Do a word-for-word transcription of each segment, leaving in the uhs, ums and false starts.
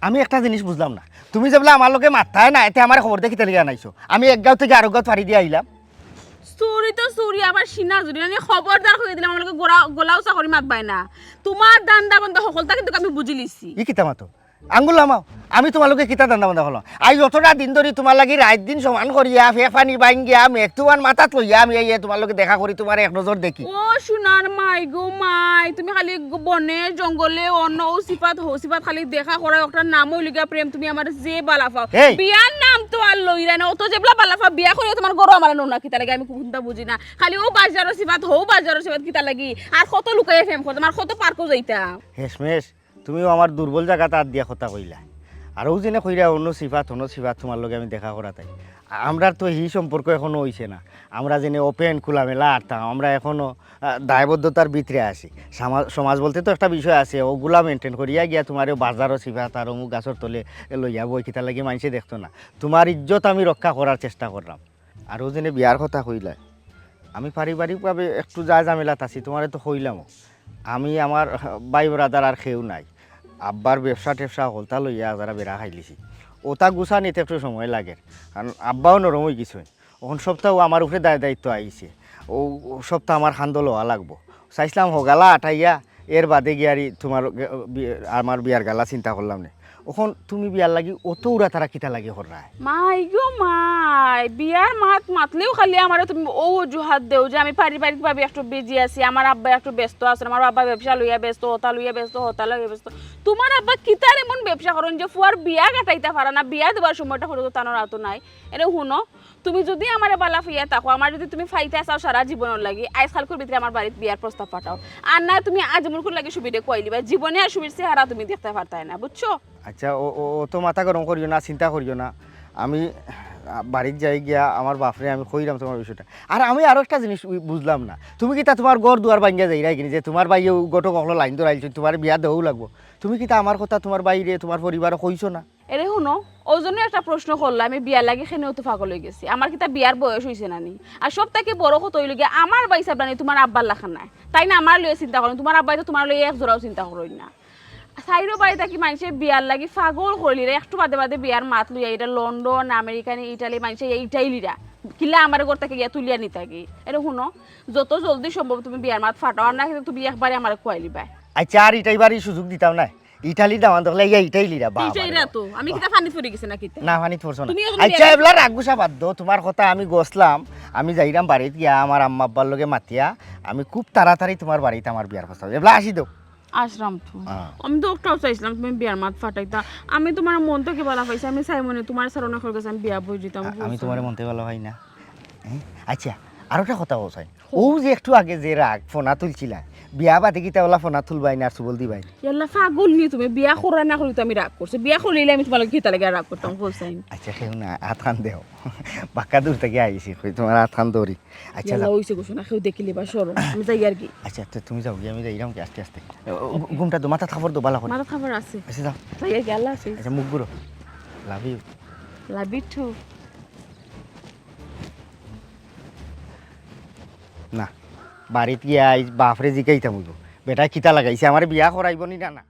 আমি একটা জিনিস বুঝলাম না, তুমি যেবলা আমার লগে মাততায় না, এতে আমারে খবর দিয়া কিতার লাগি আনাইছো? আমি এক গাঁও থাকি আরক গাঁওত ফাড়ি দিয়া আইলাম। চুরি তো চুরি, আবার সিনা চুরি। আমি খবরদার কইয়া দিলাম, আমার লগে গোলা উচা করি মাতবায় না। তুমার ধান্দা বন্দা হকলতা কিন্তু আমি বুঝিলিছি। ই কিতা মাতো? আঙ্গুল লামাও, আমি তুমার লগে কিতা ধান্দা বন্দা করলাম? আইজ অতটা দিন ধরি তুমার লাগি রাইত দিন সমান করিয়া ফে পানি বাইঙ্গিয়া মেঘ তুফান মাথাত লইয়া আমি আইয়া তুমার লগে দেখা করি, তুমারে এক নজর দেখি। ও সোনার মাই গো মাই, তুমি খালি গ- বনে জঙ্গলে অন্য ও সিফাত হো সিফাত খালি দেখা করার একটা নাম অইল গিয়া প্রেম। তুমি আমার যে বালা পাও, এই! বিয়ার নাম তো আর লইরা না। অত যেবলা বালা পাও বিয়া করিয়া তুমার ঘরো আমার নো না কিতা লাগি আমি কুনতা বুঝি না। খালি ও বাজারো সিফাত হো বাজারো সিফাত কিতা লাগি? আর কত লুকাইয়া প্রেম করতাম, আর কত পার্কও যাইতাম। হেশমেশ, তুমিও আমার দুর্বল জাগাত আত দিয়া কথা কইলা। আর অউ যেনে কইরা অন্য সিফাত, অন্য সিফাত তুমার লগে আমি দেখা করাত আই। আমরার তো হি সম্পর্ক এখনো অইছে না। আমরা যেনে ওপেন খোলামেলা আটতাম, আমরা এখনো আহ, দায়বদ্ধতার ভিতরে আছি। সামা- সমাজ বলতে তো একটা বিষয় আছে, অগুলা মেইনটেইন করিয়া গিয়া তুমারে বাজারো সিফাত আর অমুক গাছর তলে লইয়া বই কিতার লাগি মানষে দেখতো না। তুমার ইজ্জত আমি রক্ষা করার চেষ্টা করলাম। আর অউ যেনে বিয়ার কথা কইলা, আমি পারিবারিকভাবে একটু যা ঝামেলাত আছি, তুমারে তো কইলামও। আমি আমার, আহ, ভাই ব্রাদার আর কেউ নাই। আব্বার ব্যবসা ট্যাবসা হকলতা লইয়া যারা বেড়া খাইলিছি, অতা গুছানিত একটু সময় লাগের, কারণ আব্বাও নরম অইগেছইন। অখন সবতা অউ আমার উপরে দায় দায়িত্ব আইছে, অউ সবতা আমার কান্দো লওয়া লাগবো। চাইছলাম হগালা আটাইয়া এর বাদে গিয়ারি তুমার গে- বি- আমার বিয়ার গালা চিন্তা করলাম নে। অখন তুমি বিয়ার লাগি অত উড়াতাড়া কিতার লাগি কররায়? মাই গো মাই, বিয়ার মাত মাতলেউ খালি আমারে তুমি অউ অজুহাত দেও যে আমি পারিবারিকভাবে একটু বিজি আছি, আমার আব্বা একটু ব্যস্ত আছইন, আমার আব্বা ব্যবসা লইয়া ব্যস্ত, হতা লইয়া ব্যস্ত, হতা লইয়া ব্যস্ত। তুমার আব্বা কিতার এমন ব্যবসা করইন যে ফুয়ার বিয়া কাটাইতা পারা না, বিয়া দিবার সময়টা পর্যন্ত তানর আতো নাই? এরে হুনো, তুমি যুদি আমারে বালা পাইয়া থাকো, আমারে যুদি তুমি পাইতায় চাও সারা জীবনর লাগি, আইজ কাইলকুর ভিতরে আমার বাড়িত বিয়ার প্রস্তাব পাঠাও। আর না তুমি আজ মনকুর লাগি সুবিরে কইলিবা, জীবনে আর সুবির চেহারা তুমি দেখতায় পারতায় না, বুঝছো? আচ্ছা, অ-, অ-, অত মাথা গরম করিও না, চিন্তা করিও না। আমি, আহ, বাড়িত যাই গিয়া আমার বাফরে আমি কইরাম তুমার বিষয়টা। আর আমি আরো একটা জিনিস বু-, বুঝলাম না, তুমি কিতা তুমার ঘর দুয়ার ভাঙ্গিয়া যাইরায় কিনি যে তুমার ভাইয়ে অউ ঘটক অকলর লাইন ধরাইলছইন, তুমারে বিয়া দেওয়াউ লাগবো? তুমি কিতা আমার কথা তুমার ভাইরে, তুমার পরিবারো কইছো না? এরে হুনো, অউ জন্য একটা প্রশ্ন করলা, আমি বিয়ার লাগি কেনে অত পাগল অইগেছি? আমার কিতা বিয়ার বয়স অইছে না নি? আর সব থাকি বড় কথা অইল গিয়া, আমার ভাইসাব নানি তুমার আব্বার লাখান নায়, তাইন আমারে লইয়া চিন্তা করইন, তুমার আব্বায় তো তুমারে লইয়া এক জোড়াও চিন্তা করইন না। চাইরো বাড়ি থাকি মানষে বিয়ার লাগি পাগল করিলিরা, একটু বাদে বাদে বিয়ার মাত লইয়া ইটা লন্ডন, আমেরিকা নি, ইটালি মানষে ইটাইলিরা। কিলা আমারে ঘর থাকি গিয়া তুলিয়া নিতা গি? এরে হুনো, যত জলদি সম্ভব তুমি বিয়ার মাত ফাটাও, আর না কিন্তু তুমি একবারে আমারে কইলিবায়। আচ্ছা, আর ইটাইবার ই সুযোগ দিতাম নায়। ইটালির দামান দেখলে ইয়া ইটাইলিরা, বাবা রে ইটাইরা বাবা। তো, আমি কিতা পানিত পড়ি গেছি না কিতা? না, পানিত পড়ছো না। তুমি এখন আচ্ছা, বিয়া এবলা রাগ গুসা বাদ দেও, তুমার কথা আমি গছলাম, আমি যাইরাম বাড়িত গিয়া আমার আম্মা আব্বার লগে মাতিয়া, আমি খুব তাড়াতাড়ি তুমার বাড়িত আমার বিয়ার প্রস্তাব। এবলা আসি দেও। আসরাম তো। হ্যাঁ। আমি তো ওটাও চাইছিলাম তুমি বিয়ার মাত ফাটাইতা। আমি তুমার মন থাকি বালা পাইছি, আমি চাই মনে তুমার সারণে খর গেছে আমি বিয়া বই দিতাম, আ-, আমি বুঝছো? তুমার মন থাকি বালা পাই না। হ্যাঁ? আচ্ছা, আরো একটা কথা কও চাই। অউ যে একটু আগে যে রাগ ফোনা তুলছিলা, বিয়া বাদে কিতা ওলা ফোনা তুলবায় না আর সুবল দিবায়? ইয়াল্লা পাগল নি তুমি, বিয়া করা না করি তো আমি রাগ করছি, বিয়া করলে আমি তুমার লগে কিতা লাগি আর রাগ করতাম, কও চাই। আচ্ছা, কেউ না, আতখান দেও। বাক্কা দূর থাকি আইছি, কই তুমার আতখান ধরি। আচ্ছা, ইয়াল্লা যাও। অইছে গো সোনা, কেউ দেখিলিবা, সরো, আমি যাই আর কি। আচ্ছা, তো তুমি যাও গিয়া, আমি যাইরাম কি আস্তে আস্তে। ও, ও, ঘুমটা দো, মাথাত কাপড় দো, বালা করি। মাথাত কাপড় আছে। আচ্ছা, যাও। যাই আর কি, আল্লাহ হাফেজ। আচ্ছা, মুখ ঘুরো। Love you। Love you too। না, বাড়িত গিয়া আইজ বাফরে জিকাইতাম অইবো। বেটায় কিতা লাগাইছে, আমারে বিয়া করাইবো নি না, না?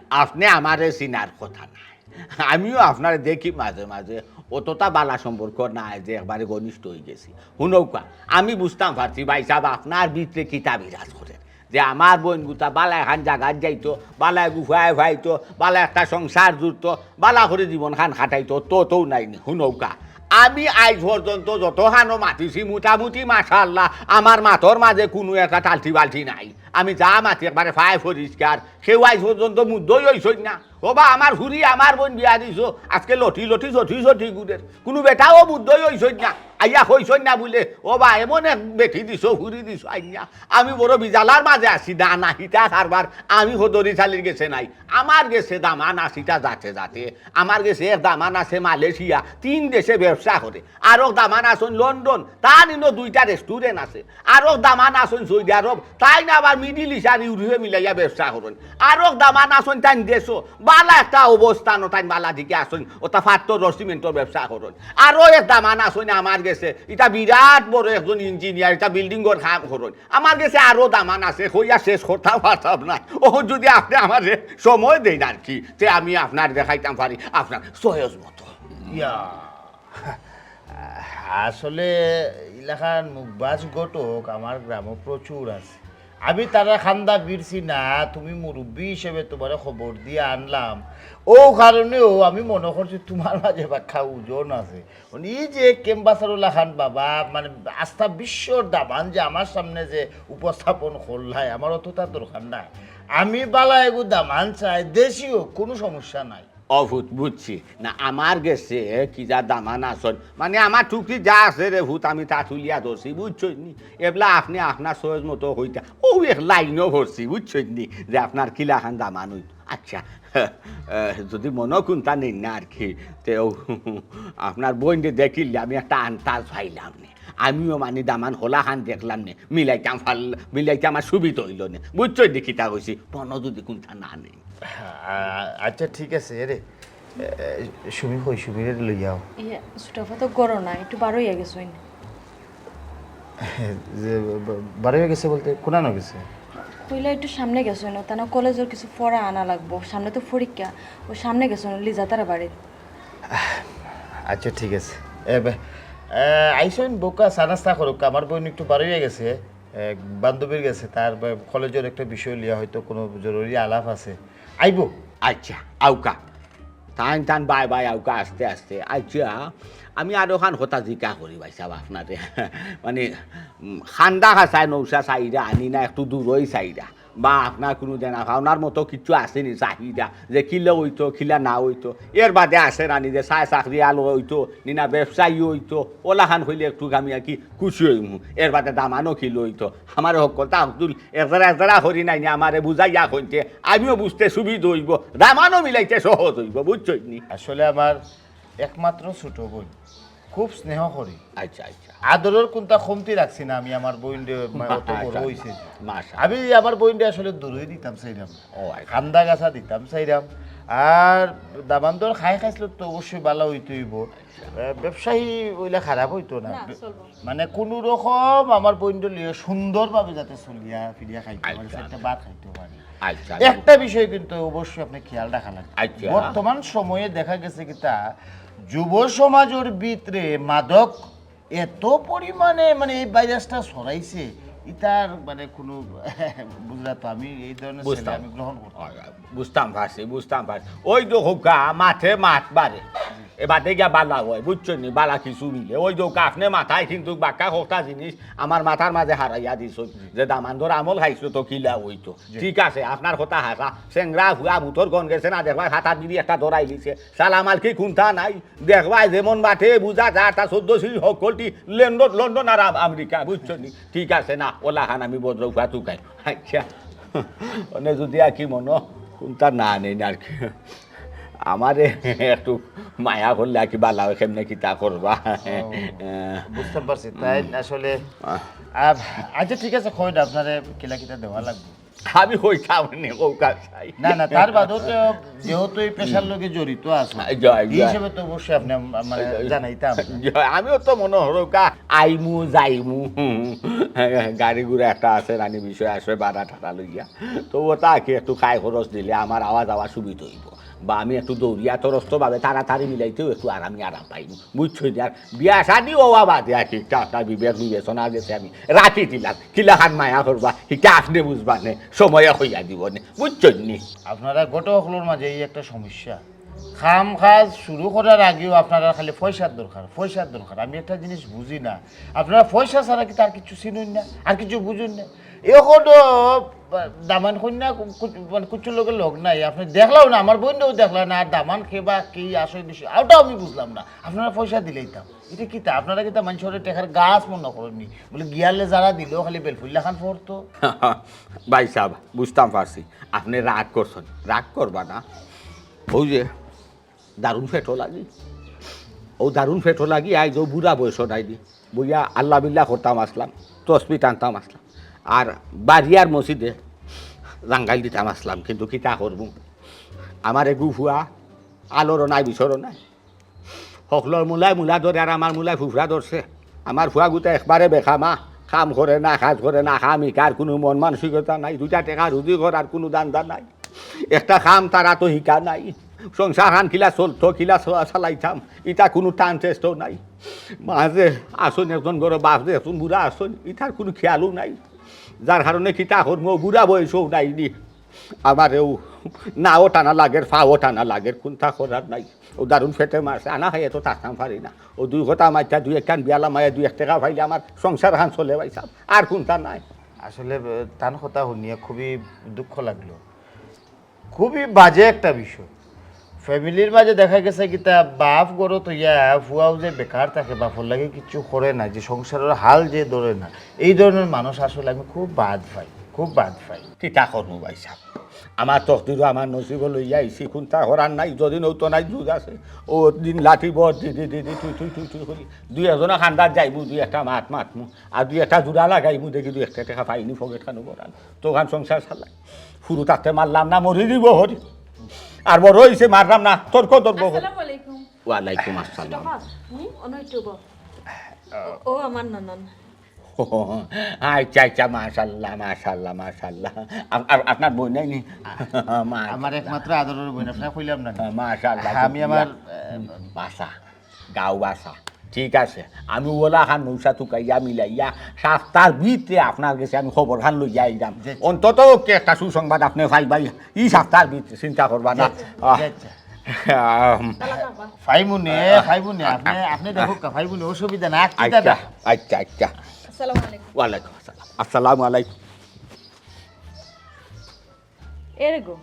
আপনে আমারে চিনার কথা নায়। আমিও আপনারে দেখি মাঝে মাঝে, অতটা বালা সম্পর্ক নায় যে একবারে ঘনিষ্ঠ অইগেছি। হুনউক্কা, আমি বুঝতাম পারছি ভাইসাব আপনার ভিতরে কিতা বিরাজ করের, যে আমার বইন গুতা বালা এখান জাগাত যাইতো, বালা এগু ফুয়ায় পাইতো, বালা একটা সংসার জুড়তো, বালা করি জীবনখান কাটাইতো, তো তো নাই নি। হুনউক্কা, আমি আইজ পর্যন্ত যতখানো মাতিছি, মোটামুটি মাশাআল্লাহ, আমার মাতর মাঝে কুনু একটা টালটি বালটি নাই। আমি যা মাতি একবারে ফায় পরিষ্কার, কেউ আইজ পর্যন্ত মুদ্দই অইছইন না। ও বা, আমার ফুরি, আমার বইন বিয়া দিছো, আজকে লটি লটি চটি চটি ঘুরের। কুনু বেটাও মুদ্দই অইছইন না, আইয়া কইছইন না বুলে, ও বা, এমন এক বেটি দিছো, ফুরি দিছো আইয়া। আমি বড় বিজালার মাঝে আছি, না, না, হিতা কারবার, আমি হদরি চালির গেছে নাই। আমার গেছে দামান আছে ইটা জাতে জাতে, আমার গেছে এক দামান আছে মালয়েশিয়া, তিন দেশে ব্যবসা করে। আরক দামান আছইন লন্ডন, তান ইনো দুইটা restaurant আছে। আরক দামান আছইন সৌদি আরব, তাইন আবার Middle East আর ইউরোপে মিলাইয়া ব্যবসা করইন। আরক দামান আছইন তাইন দেশো, বালা একটা অবস্থান, ওটাই বালা দিকে আসইন, ওটা ফাত্তর রড সিমেন্টর ব্যবসা করইন। আরো এক দামান আসইন আমার গেছে, ইটা বিরাট বড় একজন ইঞ্জিনিয়ার, ইটা বিল্ডিংর কাম করইন। আমার গেছে আরো দামান আছে, কইয়া শেষ করতাম পারতাম না। ও যদি আপনে আমারে সময় দেইন আর কি, তে আমি আপনারে দেখাইতাম পারি আপনার সহজ মতো। ইয়া, আসলে ইলাখান মুখবাজ ঘটক আমার গ্রামো প্রচুর আছে। আমি তারার কান্দা বিরছি না, তুমি মুরব্বি হিসেবে তুমারে খবর দিয়া আনলাম। অউ কারণেউ আমি মনো করছি তুমার মাঝে বাক্কা ওজন আছে। মানে, ই যে ক্যাম্পাসর লাখান বাবা, মানে, আস্তা বিশ্বর দামান যে আমার সামনে যে উপস্থাপন করলায়, আমার অততা দরকার নাই। আমি বালা এগু দামান চাই, দেশি অউক, কুনু সমস্যা নাই। ও ফুত, বুঝছি। না, আমার গেছে কি যা দামান আসইন, মানে, আমার টুকরি যা আছে রে ফুত, আমি তা তুলিয়া ধরছি, বুঝছইন নি? এবলা আপনে আপনার সহজ মতো কইতা, অউ এক লাইনও পড়ছি, বুঝছইন নি? যে আপনার কিলাখান দামান অইতো। আচ্ছা, আহ, যদি মনো কুন্তা নেইন না আর কি, তেউ আপনার বইনরে দেখিলে আমি একটা আন্তাজ পাইলাম নে। আমিও মানে দামান হলাখান দেখলাম নে, মিলাইতাম পারল-, মিলাইতে আমার সুবিধা অইলো নে। বুঝছইন নি কিতা কইছি? মনো যদি কুন্তা না নেইন। আ-, আচ্ছা, ঠিক আছে। এরে, এ, সুমি কই? সুমিরে লইয়াও। ইয়ে, ছোট আপা তো ঘরো নাই, একটু বার অইয়া গেছইন। যে, বা-, বার অইয়া গেছে বলতে, কুনানো গেছে? কইলা একটু সামনে গেছইন, তান কলেজর কিছু পড়া আনা লাগবো, সামনে তো পরীক্ষা, ও সামনে গেছইন, লিজা তারা বাড়িত। আচ্ছা, ঠিক আছে। এ, বে-, এ, আইছইন বউক্কা, চা নাস্তা করউক্কা, আমার বইন একটু বার অইয়া গেছে, এ, বান্ধবীর গেছে, তার বা-, কলেজর একটা বিষয় লইয়া হয়তো কুনু জরুরি আলাপ আছে। আইবো। আচ্ছা, আউক্কা। তাইন তান বায় বায় আউক্কা আস্তে আস্তে। আচ্ছা, আমি আরোখান কথা জিকা করি ভাইসাব আপনারে। মানে, উম, কান্দা কাছায় নৌশা চাইরা আনি না, একটু দূরই চাইরা। বা আপনার কুনু দেনা পাওনার মতো কিচ্ছু আছে নি চাহিদা, যে কিলা অইতো, কিলা না অইতো। এর বাদে আছে রানি যে চায় চাকরি আলো অইতো, নি না ব্যবসায়ী অইতো, অলাখান কইলে একটু আমি আর কি খুশি অইমু। এর বাদে দামানো কিলা অইতো, আমারে হক্কলতা হকদুল একজারা একজারা করি নাইনি, আমারে বুঝাইয়া কইনতে, আমিও বুঝতে সুবিধা অইবো, দামানো মিলাইতে সহজ অইবো, বুঝছইন নি? আসলে আমার একমাত্র ছোট বইন, খুব স্নেহ করি। আচ্ছা, আচ্ছা। আদরর কুন্তা কমতি রাখছি না আমি আমার বইনরে, মা-, অত বড় আচ্ছা, অইছে। মাশাআল্লাহ। আমি আমার বইনরে আসলে দূরই দিতাম চাইরাম। ও, আচ্ছা। কান্দা কাছা দিতাম চাইরাম। আর দামান্দর খাই খাইছলত তো অবশ্যই বালা অইতে অইবো। আহ, ব্যবসায়ী অইলে খারাপ অইতো না। না, বে-, চলবো। মানে, কুনু রকম আমার বইনরে লইয়া সুন্দরভাবে যাতে চলিয়া ফিরিয়া খাইতে পারি, আচ্ছা। চাইরটা ভাত খাইতে পারি। আচ্ছা। একটা বিষয় কিন্তু অবশ্যই আপনে খেয়াল রাখা লাগবো। আচ্ছা। বর্তমান সময়ে দেখা গেছে কিতা, যুব সমাজর ভিতরে মাদক এত পরিমাণে, মানে, এই ভাইরাসটা ছড়াইছে, ইতার, মানে, কুনু, বুঝলা তো, আমি এই ধরনের ছেলে বুঝতাম। আমি গ্রহণ করতাম না। বুঝতাম পারছি, বুঝতাম পারছি। ওই যে হোকা, মাঠে মাত বাড়ে। এ বাদে গিয়া বালা অয়, বুঝছইন নি? বালা কিছু মিলে। ওই যে হোকা, আপনে মাথায় কিন্তু বাক্কা কথা জিনিস আমার মাথার মাঝে হারাইয়া দিছইন। যে দামান্দর আমল খাইছো তো কিলা অইতো। জি। ঠিক আছে, আপনার কথা হাছা। চেংরা ফুয়া বুতর গন গেছে না, দেখবায় হাতা দিদি একটা ধরাই দিছে। সালাম আলকি কুন্তা নাই। দেখবায় যেমন মাঠে বুঝা যায়, তা চৌদ্দ সিরিজ হকলটি লন্ডন, লন্ডন আর আম-, আমেরিকা, বুঝছইন নি? ঠিক আছে না, অলাখান আমি ভদ্র ফুয়া তুকাই। আচ্ছা, মানে যদি আর কি মনো, কুন্তা না নেইন আর কি। আমারে একটু মায়া করলে আর কি বালা অয়, কেমনে কিতা করবা। ও, বুঝতাম পারছি। তাই আসলে, আহ। আহ, আচ্ছা, ঠিক আছে, কইন আপনারে কিলা কিতা দেওয়া লাগবো। আমি কইতাম নি, হোকা চাই। না, না, তার বাদেও তো যেহেতু এই পেশার লগে জড়িত আছো, জি, জি। এই হিসেবে তো অবশ্যই আপনে আম-, মানে, জি, জি। জানাইতাম। জি, আমিও তো মনো করউক্কা আইমু, যাইমু, গাড়ি ঘোড়া একটা আছে, রানি বিষয় আছে, ভাড়া টাড়া লইয়া। তো ওটা কি একটু খাই খরচ দিলে আমার আওয়া যাওয়া সুবিধা অইবো। বা আমি একটু দৌড়িয়া তরস্তভাবে তাড়াতাড়ি মিলাইতেও একটু আরামে আরাম পাইমু। বুঝছইন নি? আর বিয়া শাদি অওয়া বাদে আর কি, একটা আপনার বিবেক বিবেচনা গেছে আমি রাখি দিলাম। কিলাখান মায়া করবা, ইটা আপনে বুঝবা নে, সময়ে কইয়া দিবো নে। বুঝছইন নি? আপনারা ঘটক অকলর মাঝে এই একটা সমস্যা। কাম কাজ শুরু করার আগেউ আপনারার খালি পয়সার দরকার, পয়সার দরকার। আমি একটা জিনিস বুঝি না, আপনারা পয়সা ছাড়া কিতা আর কিচ্ছু চিনইন না, আর কিচ্ছু বুঝইন না? এখনো দামান কইন্যা কু-, কু-, মানে কুচ্ছুর লগে লগ নাই। আপনে দেখলাও না, আমার বইনরেও দেখলা না, আর দামান কে বা কি আসল বিষয়, ওটাও আমি বুঝলাম না। আপনারা পয়সা দিলাইতাম, ইটা কিতা? আপনারা কিতা মানষরে টেকার গাছ মনো করইন নি? বলে গিয়ালে যারা দিল, খালি বেলফুল লাখান পড়তো। ভাইসাব, বুঝতাম পারছি, আপনে রাগ করছইন, রাগ করবা না। অউ যে দারুণ পেটো লাগি, অউ দারুণ পেটো লাগি, আইজ অউ বুড়া বয়সো নাইনি, বইয়া আল্লা বিল্লা করতাম আছলাম, তসবি টানতাম আছলাম, আর বাড়ি আর মসজিদে জাঙ্গাইল দিতাম আছলাম, কিন্তু কিতা করমু? আমার এগু ফুয়া, আলোরও নাই, বিছরও নাই। হকলর মুলায় মুলা ধরে আর আমার মুলায় ফুফরা ধরছে। আমার ফুয়াগুতা একবারে বেকামা, কাম করে না, কাজ করে না, কাম হিকার কুনু মন মানসিকতা নাই। দুইটা টেকা রুজি করার কুনু ধান্দা নাই। একটা কাম তারা তো হিকা নাই। সংসার খান কিলা চলতো, কিলা চলা-, চালাইতাম, ইতা কুনু টান চেষ্টাও নাই। মা যে আছইন একজন ঘরো, বাপ যে একজন বুড়া আছইন, ইতার কুনু খেয়ালও নাই। যার কারণে কিতা করমু, বুড়া বয়সও নাই নি। আমারেও নাও টানা লাগের, ফাও টানা লাগের, কুনতা করার নাই। ও দারুণ পেটে মারছে, আনা খাইয়া তো থাকতাম পারি না। ও দুই কথা মাইতা, দুই একখান বিয়ালা মাইয়া, দুই এক টেকা পাইলে আমার সংসার খান চলে পাইতাম, আর কুনতা নাই। আসলে, আহ, তান কথা শুনিয়া খুবই দুঃখ লাগলো। খুবই বাজে একটা বিষয়। ফ্যামিলির মাঝে দেখা গেছে কিতা, বাপ ঘরো থইয়া ফুয়াও যে বেকার থাকে, বাপর লাগি কিচ্ছু করে না, যে সংসারের হাল যে ধরে না, এই ধরনের মানুষ আসলে আমি খুব বাদ পাই, খুব বাদ পাই। কিতা করমু ভাইসাব, আমার তকদিরও আমার নসিবও লইয়া আইছি, কুনতা করার নাই। যদিন অউ তো নাই, যুগ আছে, অউ দিন লাঠি বর দি দি দি দি তুই তুই তুই তুই করি দুই একজনা কান্দাত যাইমু, দুই একটা মাত মাতমু, আর দুই একটা জুড়া লাগাইমু, দেখি দুই একটা টেকা পাইনি পকেট খানো ভরান, তখন সংসার চালাই। হুরু থাকতে মারলাম না, মরি দিব হরি। আর বড় অইছে, মারলাম না, তর্ক ধরবো হরি। আসসালামু আলাইকুম। ওয়ালাইকুম আসসালাম। ছোট বাপ, হুম, অনৈট্য বাপ। ও, ও আমার ননদ। আচ্ছা, আচ্ছা, মাশাআল্লাহ, মাশাআল্লাহ, মাশাআল্লাহ। আপ-, আপ-, আপনার বইন নাই নি? মা-, আমার একমাত্র আদরের বইন, আপনারে কইলাম না নি? মাশাআল্লাহ, আমি আমার, হুম, বাসা, গাঁও বাসা। ঠিক আছে, আমি ওলা খান নৌশা তুকাইয়া মিলাইয়া সাতটার ভিতরে আপনার গেছে আমি খবর খান লইয়া আইলাম। জি, জি। অন্তত কি একটা সুসংবাদ আপনি পাইবাই, ই সাতটার ভিতরে চিন্তা করবা না। জি, জি, আহ, জি, জি। আম, ফাইমুনে, ফাইমুনে, আপনি, আপনি দেখো কা, ফাইমুনে, অসুবিধা না, আর কি আচ্ছা, দাদা? আচ্ছা, আচ্ছা। আসসালামু আলাইকুম। ওয়ালাইকুম আসসালাম। আসসালামু আলাইকুম। এরে গো,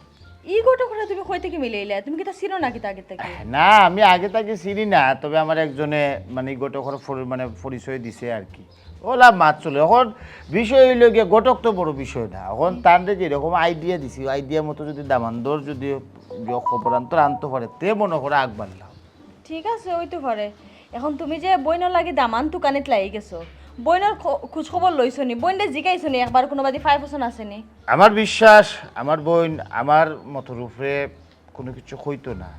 ই ঘটকরে তুমি কই থাকি মিলাইলা? তুমি কিতা চিনো না কিতা আগে থাকি? না, আমি আগে থাকি চিনি না, তবে আমার একজনে মানে ই ঘটকর ফরি-, মানে পরিচয় দিছে আর কি। ওলা মাত চলে। এখন বিষয় অইলো গিয়া, ঘটক তো বড় বিষয় না। এখন তানরে যেরকম আইডিয়া দিছি, ওই আইডিয়া মতো যদি দামান্দর যদি ইয়ে খবরান্তর আনতে পারে, তে মনে করে আগ বাড়লাম। ঠিক আছে, অইতো পারে। এখন তুমি যে বইনর লাগি দামান তুকানিত লাগি গেছো, বইনর খ-, খোঁজ খবর লইছো নি? বইনরে জিগাইছো নি একবার কুনুবাদি ফাই পছন্দ আছে নি? আমার বিশ্বাস, আমার বইন আমার মতর উপরে কুনু কিছু কইতো না।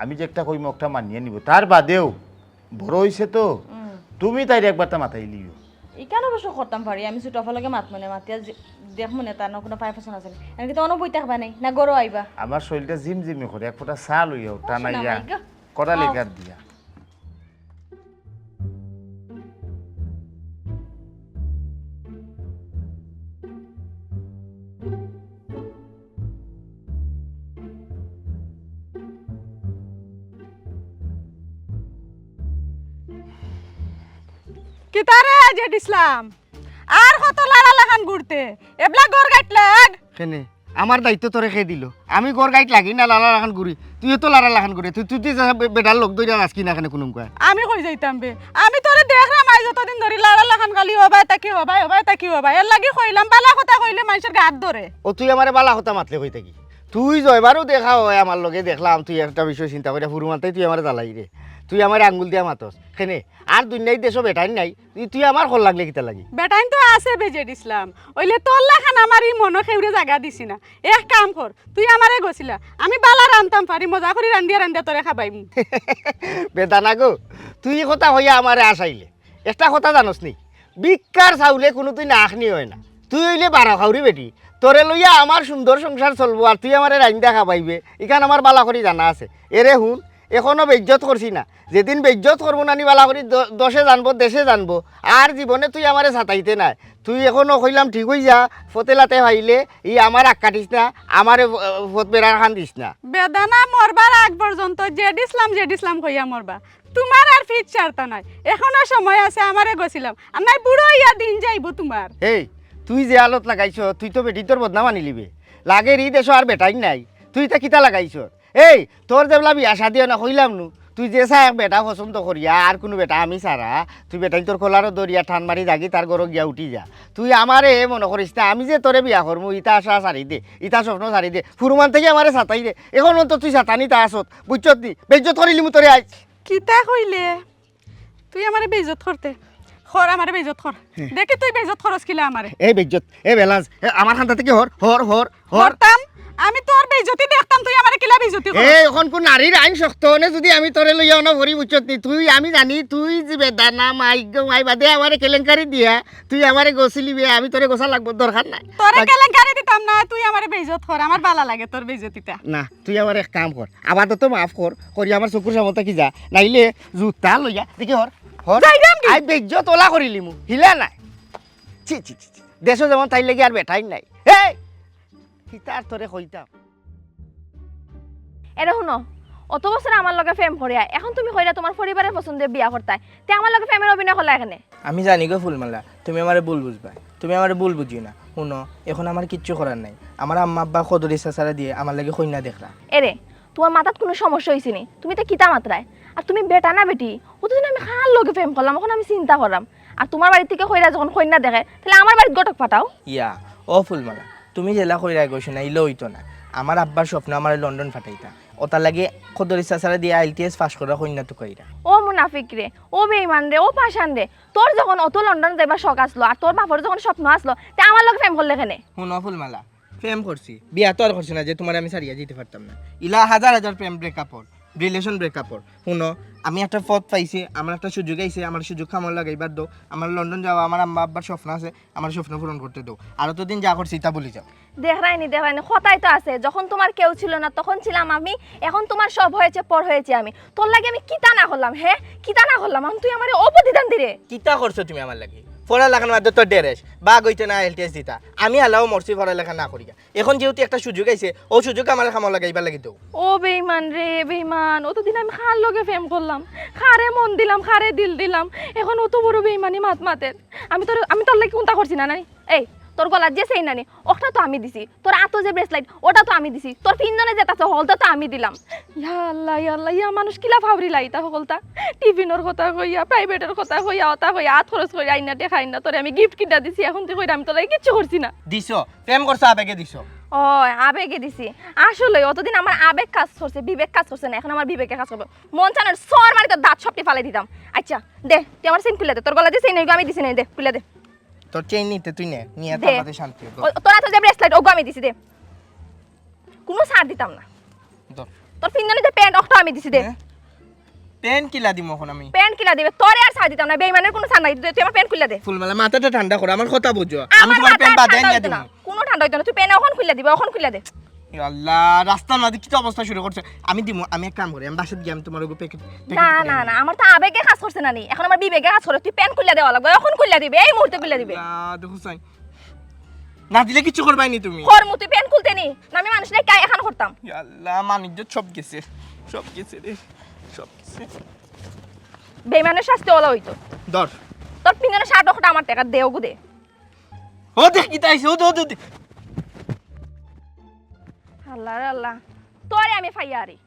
আমি যে একটা কইমু, একটা মানিয়া নিবো। তার বাদেও বড় অইছে তো, হুম। তুমি তাইরে একবারতা মাতাইলিও। ইখান অবশ্য করতাম পারি, আমি ছোট আফার লগে মাতমুনে, মাতিয়া যে-, দেখমুনে তার না কুনু ফাই পছন্দ আছে নি। এনকে তো অনো বই থাকবা নাই, না ঘরো আইবা। আমার শরীলটা জিমজিমি করে, এক ফোঁটা চা লইয়াও, টানাইয়া, কড়া লেকার দিয়া। কিতারে জেড ইসলাম, আর কত লাড়া লাখান ঘুরতে? এবলা ঘর গাইট লাগ। কেনে? আমার দায়িত্ব তোরে কে দিল? আমি ঘর গাইট লাগি না লাড়া লাখান ঘুরি? তুইও তো লাড়া লাখান ঘুরে। তুই, তুই, তুই যা বে-, বেটার লগ ধইরা নাচকি না কেনে কুনুমকা? আমি কই যাইতাম বে? আমি তোরে দেখরাম আইজ যতদিন ধরি লাড়া লাখান খালি হবায় তাকি হবায়, হবায় তাকি হবায়। এর লাগি কইলাম, বালা কথা কইলে মানষর গাত ধরে। ও, তুই আমারে বালা কথা মাতলে কই থাকি? তুই জয়বারও দেখা হয় আমার লগে, দেখলাম তুই একটা বিষয় চিন্তা করিয়া ফুরু মারতে তুই আমারে জ্বালাই রে। তুই আমারে আঙ্গুল দিয়া মাতস। কেনে? আর দুনিয়ার দেশো বেটাইন নাই। তুই, তুই আমার কল লাগলে কিতা লাগি? বেটাইন তো আছে বে জেড ইসলাম। অইলে তোর লাখান আমার ই মনো কেউরে জাগা দিছি না। এক কাম কর, তুই আমারে গছিলা। আমি বালা রানতাম পারি, মজা করি রান্দিয়া রান্দিয়া তোরে খাবাইমু। বেদানা গো, তুই ই কথা কইয়া আমারে আশাইলে। একটা কথা জানোস নি? ভিক্ষার চাউলে কুনুদিন আখনি হয় না। তুই অইলে বারো খাউরি বেটি। তোরে লইয়া আমার সুন্দর সংসার চলবো আর তুই আমারে রাইন্দা খাবাইবে। ইখান আমার বালা করি জানা আছে। এরে হুন, এখনো বেইজ্জত করছি না। যেদিন বেইজ্জত করবো নানি বালা করি দ-, দশে জানবো, দেশে জানবো। আর জীবনে তুই আমারে সাতাইতে নায়। তুই এখনো কইলাম ঠিক অই যা, ফতেলাতে পাইলে ই আমার আগ কাটিস না, আমারে ফ-, ফত বেড়ার খান দিস না। বেদানা মরবার আগ পর্যন্ত জেড ইসলাম, জেড ইসলাম কইয়া মরবা। তুমার আর ফিট ছাড়তা নায়, এখনো সময় আছে, আমারে গছিলাম। আর নায় বুড়া অইয়া দিন যাইবো তুমার। এই, তুই যে আলত লাগাইছ, তুই তো বেটি তোর বদনাম আনিলিবে। লাগের ই দেশো আর বেটাইন নাই, তুই ইতা কিতা লাগাইছ? এই, তোর যেবলা বিয়া শাদি অয় না কইলাম নু, তুই যে চা এক বেটা পছন্দ করিয়া, আর কুনু বেটা আমি ছাড়া, তুই বেটাইন তোর কলারো ধরিয়া টান মারি যাগি তার ঘরো গিয়া উঠি যা। তুই আমারে মনো করিস না, আমি যে তোরে বিয়া করমু, ইতা আশা ছাড়ি দে, ইতা স্বপ্ন ছাড়ি দে, ফুরু মানতে গিয়া আমারে সাতাই দে। এখন অন্তত তুই সাতানিত আসত, বুঝছত নি? বেইজ্জত করিলিমু তোরে আইজ। কিতা কইলে? তুই আমারে বেইজ্জত করতে? কর, আমারে বেইজ্জত কর। হে। দেখি তুই বেইজ্জত করস কিলা আমারে। এ বেইজ্জত, এ বেলাজ, এ আমার কান্দা থাকি হর, হর, হর, হর। হরতাম, আমি তোর বেইজ্জতি দেখতাম, তুই আমারে কিলা বেইজ্জতি করস? এই, অখন কুন নারীর আইন শক্ত অনে যুদি আমি তোরে লইয়া অনো ফরি বুঝছত নি? তুই, আমি জানি তুই যে বেদানা মাই গো মাই বাদে আমারে কেলেঙ্কারি দিয়া, তুই আমারে গছিলিবে, আমি তোরে গছা লাগবো, দরকার নাই। তোরে আগ- কেলেঙ্কারি দিতাম না, তুই আমারে বেইজ্জত কর, আমার বালা লাগে তোর বেইজ্জতিটা। না, তুই আমার এক কাম কর, আপাতত মাফ কর, করি আমার চকুর সামনে থাকি যা, নাইলে জুতা লইয়া দেখি হর, হর। যাইরাম কি? আই বেইজ্জত ওলা করিলিমু, হিলা নাই। ছি, ছি, ছি, ছি। দেশো যেমন তাইর লাগি আর বেটাই নাই। এই! কিতার তোরে কইতাম? এরে হুনো, অত বছর আমার লগে প্রেম করিয়া, এখন তুমি কইরা তোমার পরিবারের পছন্দে বিয়া করতায়, তে আমার লগে প্রেমের অভিনয় করলা কেনে? আমি জানি গো ফুলমালা, তুমি আমারে ভুল বুঝবায়, তুমি আমারে ভুল বুঝিও না। হুনো, এখন আমার কিচ্ছু করার নাই, আমার আম্মা আব্বা কদরি চাচারা দিয়া আমার লাগি কইন্যা দেখরা। এরে, তোমার মাথাত কুনু সমস্যা অইছে নি? তুমি ইতা কিতা মাতরায়? আর তুমি বেটা না বেটি? অতদিন আমি কার লগে প্রেম করলাম, অখন আমি চিন্তা কররাম। আর তোমার বাড়ি থাকি কইরা যখন কইন্যা দেখে, তাইলে আমার বাড়িত ঘটক পাঠাও। ইয়া, ও ফুলমালা, তুমি যেলা কইরায় গো, না ইলা অইতো না। আমার আব্বার স্বপ্ন আমারে লন্ডন পাঠাইতা। অতার লাগি কদরি চাচারা দিয়া আইএলটিএস পাস করা কইন্যা তুকাইরা। ও মুনাফিক রে, ও বেইমান রে, ও পাষাণ রে, তোর যখন অত লন্ডন যাইবার শখ আছলো, আর তোর বাপর যখন স্বপ্ন আছলো, তে আমার লগে প্রেম করলে কেনে? হুনো ফুলমালা, প্রেম করছি, বিয়া তো আর করছি না যে তুমারে আমি ছাড়িয়া যাইতে পারতাম না। ইলা হাজার হাজার প্রেম ব্রেকআপ অর, রিলেশন ব্রেকআপ অর। হুনো, আমি একটা পথ পাইছি, আমার একটা সুযোগ আইছে, আমার সুযোগ কামো লাগাইবার দেও। আমার লন্ডন যাওয়া, আমার আম্মা আব্বার স্বপ্ন আছে, আমার স্বপ্ন পূরণ করতে দেও। আর অতদিন যা করছি তা ভুলি যাও। দেখরায়নি, দেখরায়নি, কথাই তো আছে, যখন তোমার কেউ ছিল না তখন ছিলাম আমি, এখন তোমার সব হয়েছে পর হয়েছি আমি। তোর লাগি আমি কিতা না করলাম, হে? কিতা না করলাম? এখন তুই আমারে অ প্রতিদান দিরে। কিতা করছো তুমি আমার লাগি? পড়ালেখার মধ্যে তো ডেরেস, বাঘ অইতে না আইএলটিএস দিতা। আমি হালাও মরছি পড়ালেখা না করিয়া। এখন যেহেতু একটা সুযোগ আইছে, অউ সুযোগ আমার কামো লাগাইবার লাগি দেও। ও বেইমান রে, বেইমান, অতদিন আমি কার লগে প্রেম করলাম, কারে মন দিলাম, কারে দিল দিলাম, এখন অত বড় বেইমানি মাত মাতের। আমি তোর, আমি তোর লাগি কুনতা করছি না, নানি? এই, তোর গলাত যে চেইন নানি, অখটা তো আমি দিছি। তোর আতো যে ব্রেসলাইট, ওটা তো আমি দিছি। তোর পিন্দনে যেতা আছে, হকলতা তো আমি দিলাম। ইয়া আল্লাহ, ইয়া আল্লাহ, ইয়া মানুষ কিলা ফাউরিলা ইতা হকলতা। টিফিনর কথা কইয়া, প্রাইভেটর কথা কইয়া, অতা কইয়া, আত খরচ কইরা আইনা টেকা আইনা তোরে আমি গিফট কিনা দিছি। এখন তুই কইরা আমি তোর লাগি কিচ্ছু করছি না। দিছো, প্রেম করছো, আবেগে দিছো। ও, আবেগে দিছি। আসলে অতদিন আমার আবেগ কাজ করছে, বিবেক কাজ করছে না, এখন আমার বিবেকে কাজ করবো। মন চানোর সর মারি তোর দাঁত সবটি ফালাই দিতাম। আচ্ছা, দে, তুই আমার চেইন খুলে দে, তোর গলা যে চেইন, ওইগু আমি দিছি না, দে, খুলে দে। তোর চেইন নিতে তুই নে, নিয়ে দে। তার বাদে শান্তি হইব। ও, তোর আতো যে ব্রেসলাইট, ওগু আমি দিছি, দে। কুনু ছাড় দিতাম না। ধর। তোর পিন্দনে যে প্যান্ট, অখটা আমি দিছি, দে। হ্যাঁ? প্যান্ট কিলা দিমু এখন আমি? প্যান্ট কিলা দিবে? তোরে আর ছাড় দিতাম না, বেইমানের কুনু ছাড় নাই। দে, তুই আমার প্যান্ট খুলে দে। ফুলমালা, মাথাটা ঠান্ডা করো, আমার কথা বুঝো। আমি আমার তোমার মাথা প্যান্ট বাদে ঠান্ডা আনিয়া হইতো না। দিমু। কুনু ঠান্ডা হইতো না, তুই প্যান্ট অখন খুলে দিবে, অখন খুলে দে। ইয়া আল্লাহ, রাস্তার মাঝে কিতা অবস্থা শুরু করছে। আমি দিমু, আমি এক কাম করি, আমি বাসাত গিয়া আমি তোমার ওগু প্যাকেট, প্যাকেট না, করে না, আনি। না, আমার তো আবেগে কাজ করছে না নি, এখন আমার বিবেকে কাজ করে। তুই প্যান্ট খুলে দেওয়া লাগবে, অখন খুলে দিবে, এই মুহূর্তে খুলে দিবে। আল্লাহ, দেখো চাই। না দিলে কিচ্ছু করবাই নি তুমি। করমু, তুই প্যান্ট খুলতে নি? না আমি মানুষ নাই, কাই এখন করতাম। ইয়া আল্লাহ, মান ইজ্জত সব গেছে, সব গেছে রে, সব গেছে। বেইমানের শাস্তি ওলা হইতো। ধর। তোর পিন্দনে শার্ট অখটা আমার টেকা দে, ওগু দে। ও দেখ কিতা আইছে, ও দে, ও দে, ও দে। আল্লাহ রে আল্লাহ, তোরে আমি ফাইয়ারি।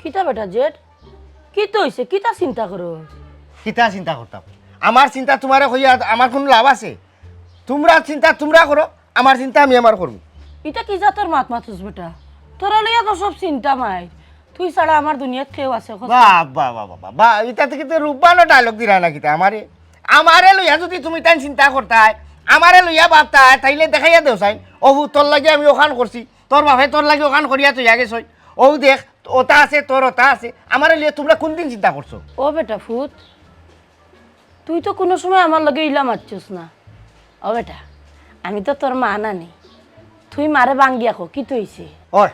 কিতা বেটা জেঠ? কিতা অইছে? কিতা চিন্তা করো? কিতা চিন্তা করতাম? আমার চিন্তা তোমারে কইয়া আমার কুনু লাভ আছে? তোমরা চিন্তা তোমরা করো, আমার চিন্তা আমি আমার করমু। ইটা কি জাতর মাত মাতস বেটা? তোরা লইয়া তো সব চিন্তা মাই। তুই ছাড়া আমার দুনিয়াত কেউ আছে, কত? বাহ, বাহ, বাহ, বাহ, বাহ, বাহ, ইটা থেকে তো রূপবানর ডায়লগ দিরা না কিতা আমারে? আমারে লইয়া যদি তুমি তাইন চিন্তা করতায়, আমারে লইয়া ভাবতায়, তাইলে দেখাইয়া দেও চাইন। অউ, তোর লাগি আমি অখান করছি, তোর বাপে তোর লাগি অখান করিয়া থইয়া গেছইন। অউ দেখ, ওটা আছে, তোর ওটা আছে, আমারে লইয়া তোমরা কোন দিন চিন্তা করছো? ও বেটা ফুত, তুই তো কুনু সময় আমার লগে ইলা মাতছস না। ও বেটা, আমি তো তোর মা নানি, তুই মারে ভাঙ্গিয়া ক, কিতা অইছে? ওই,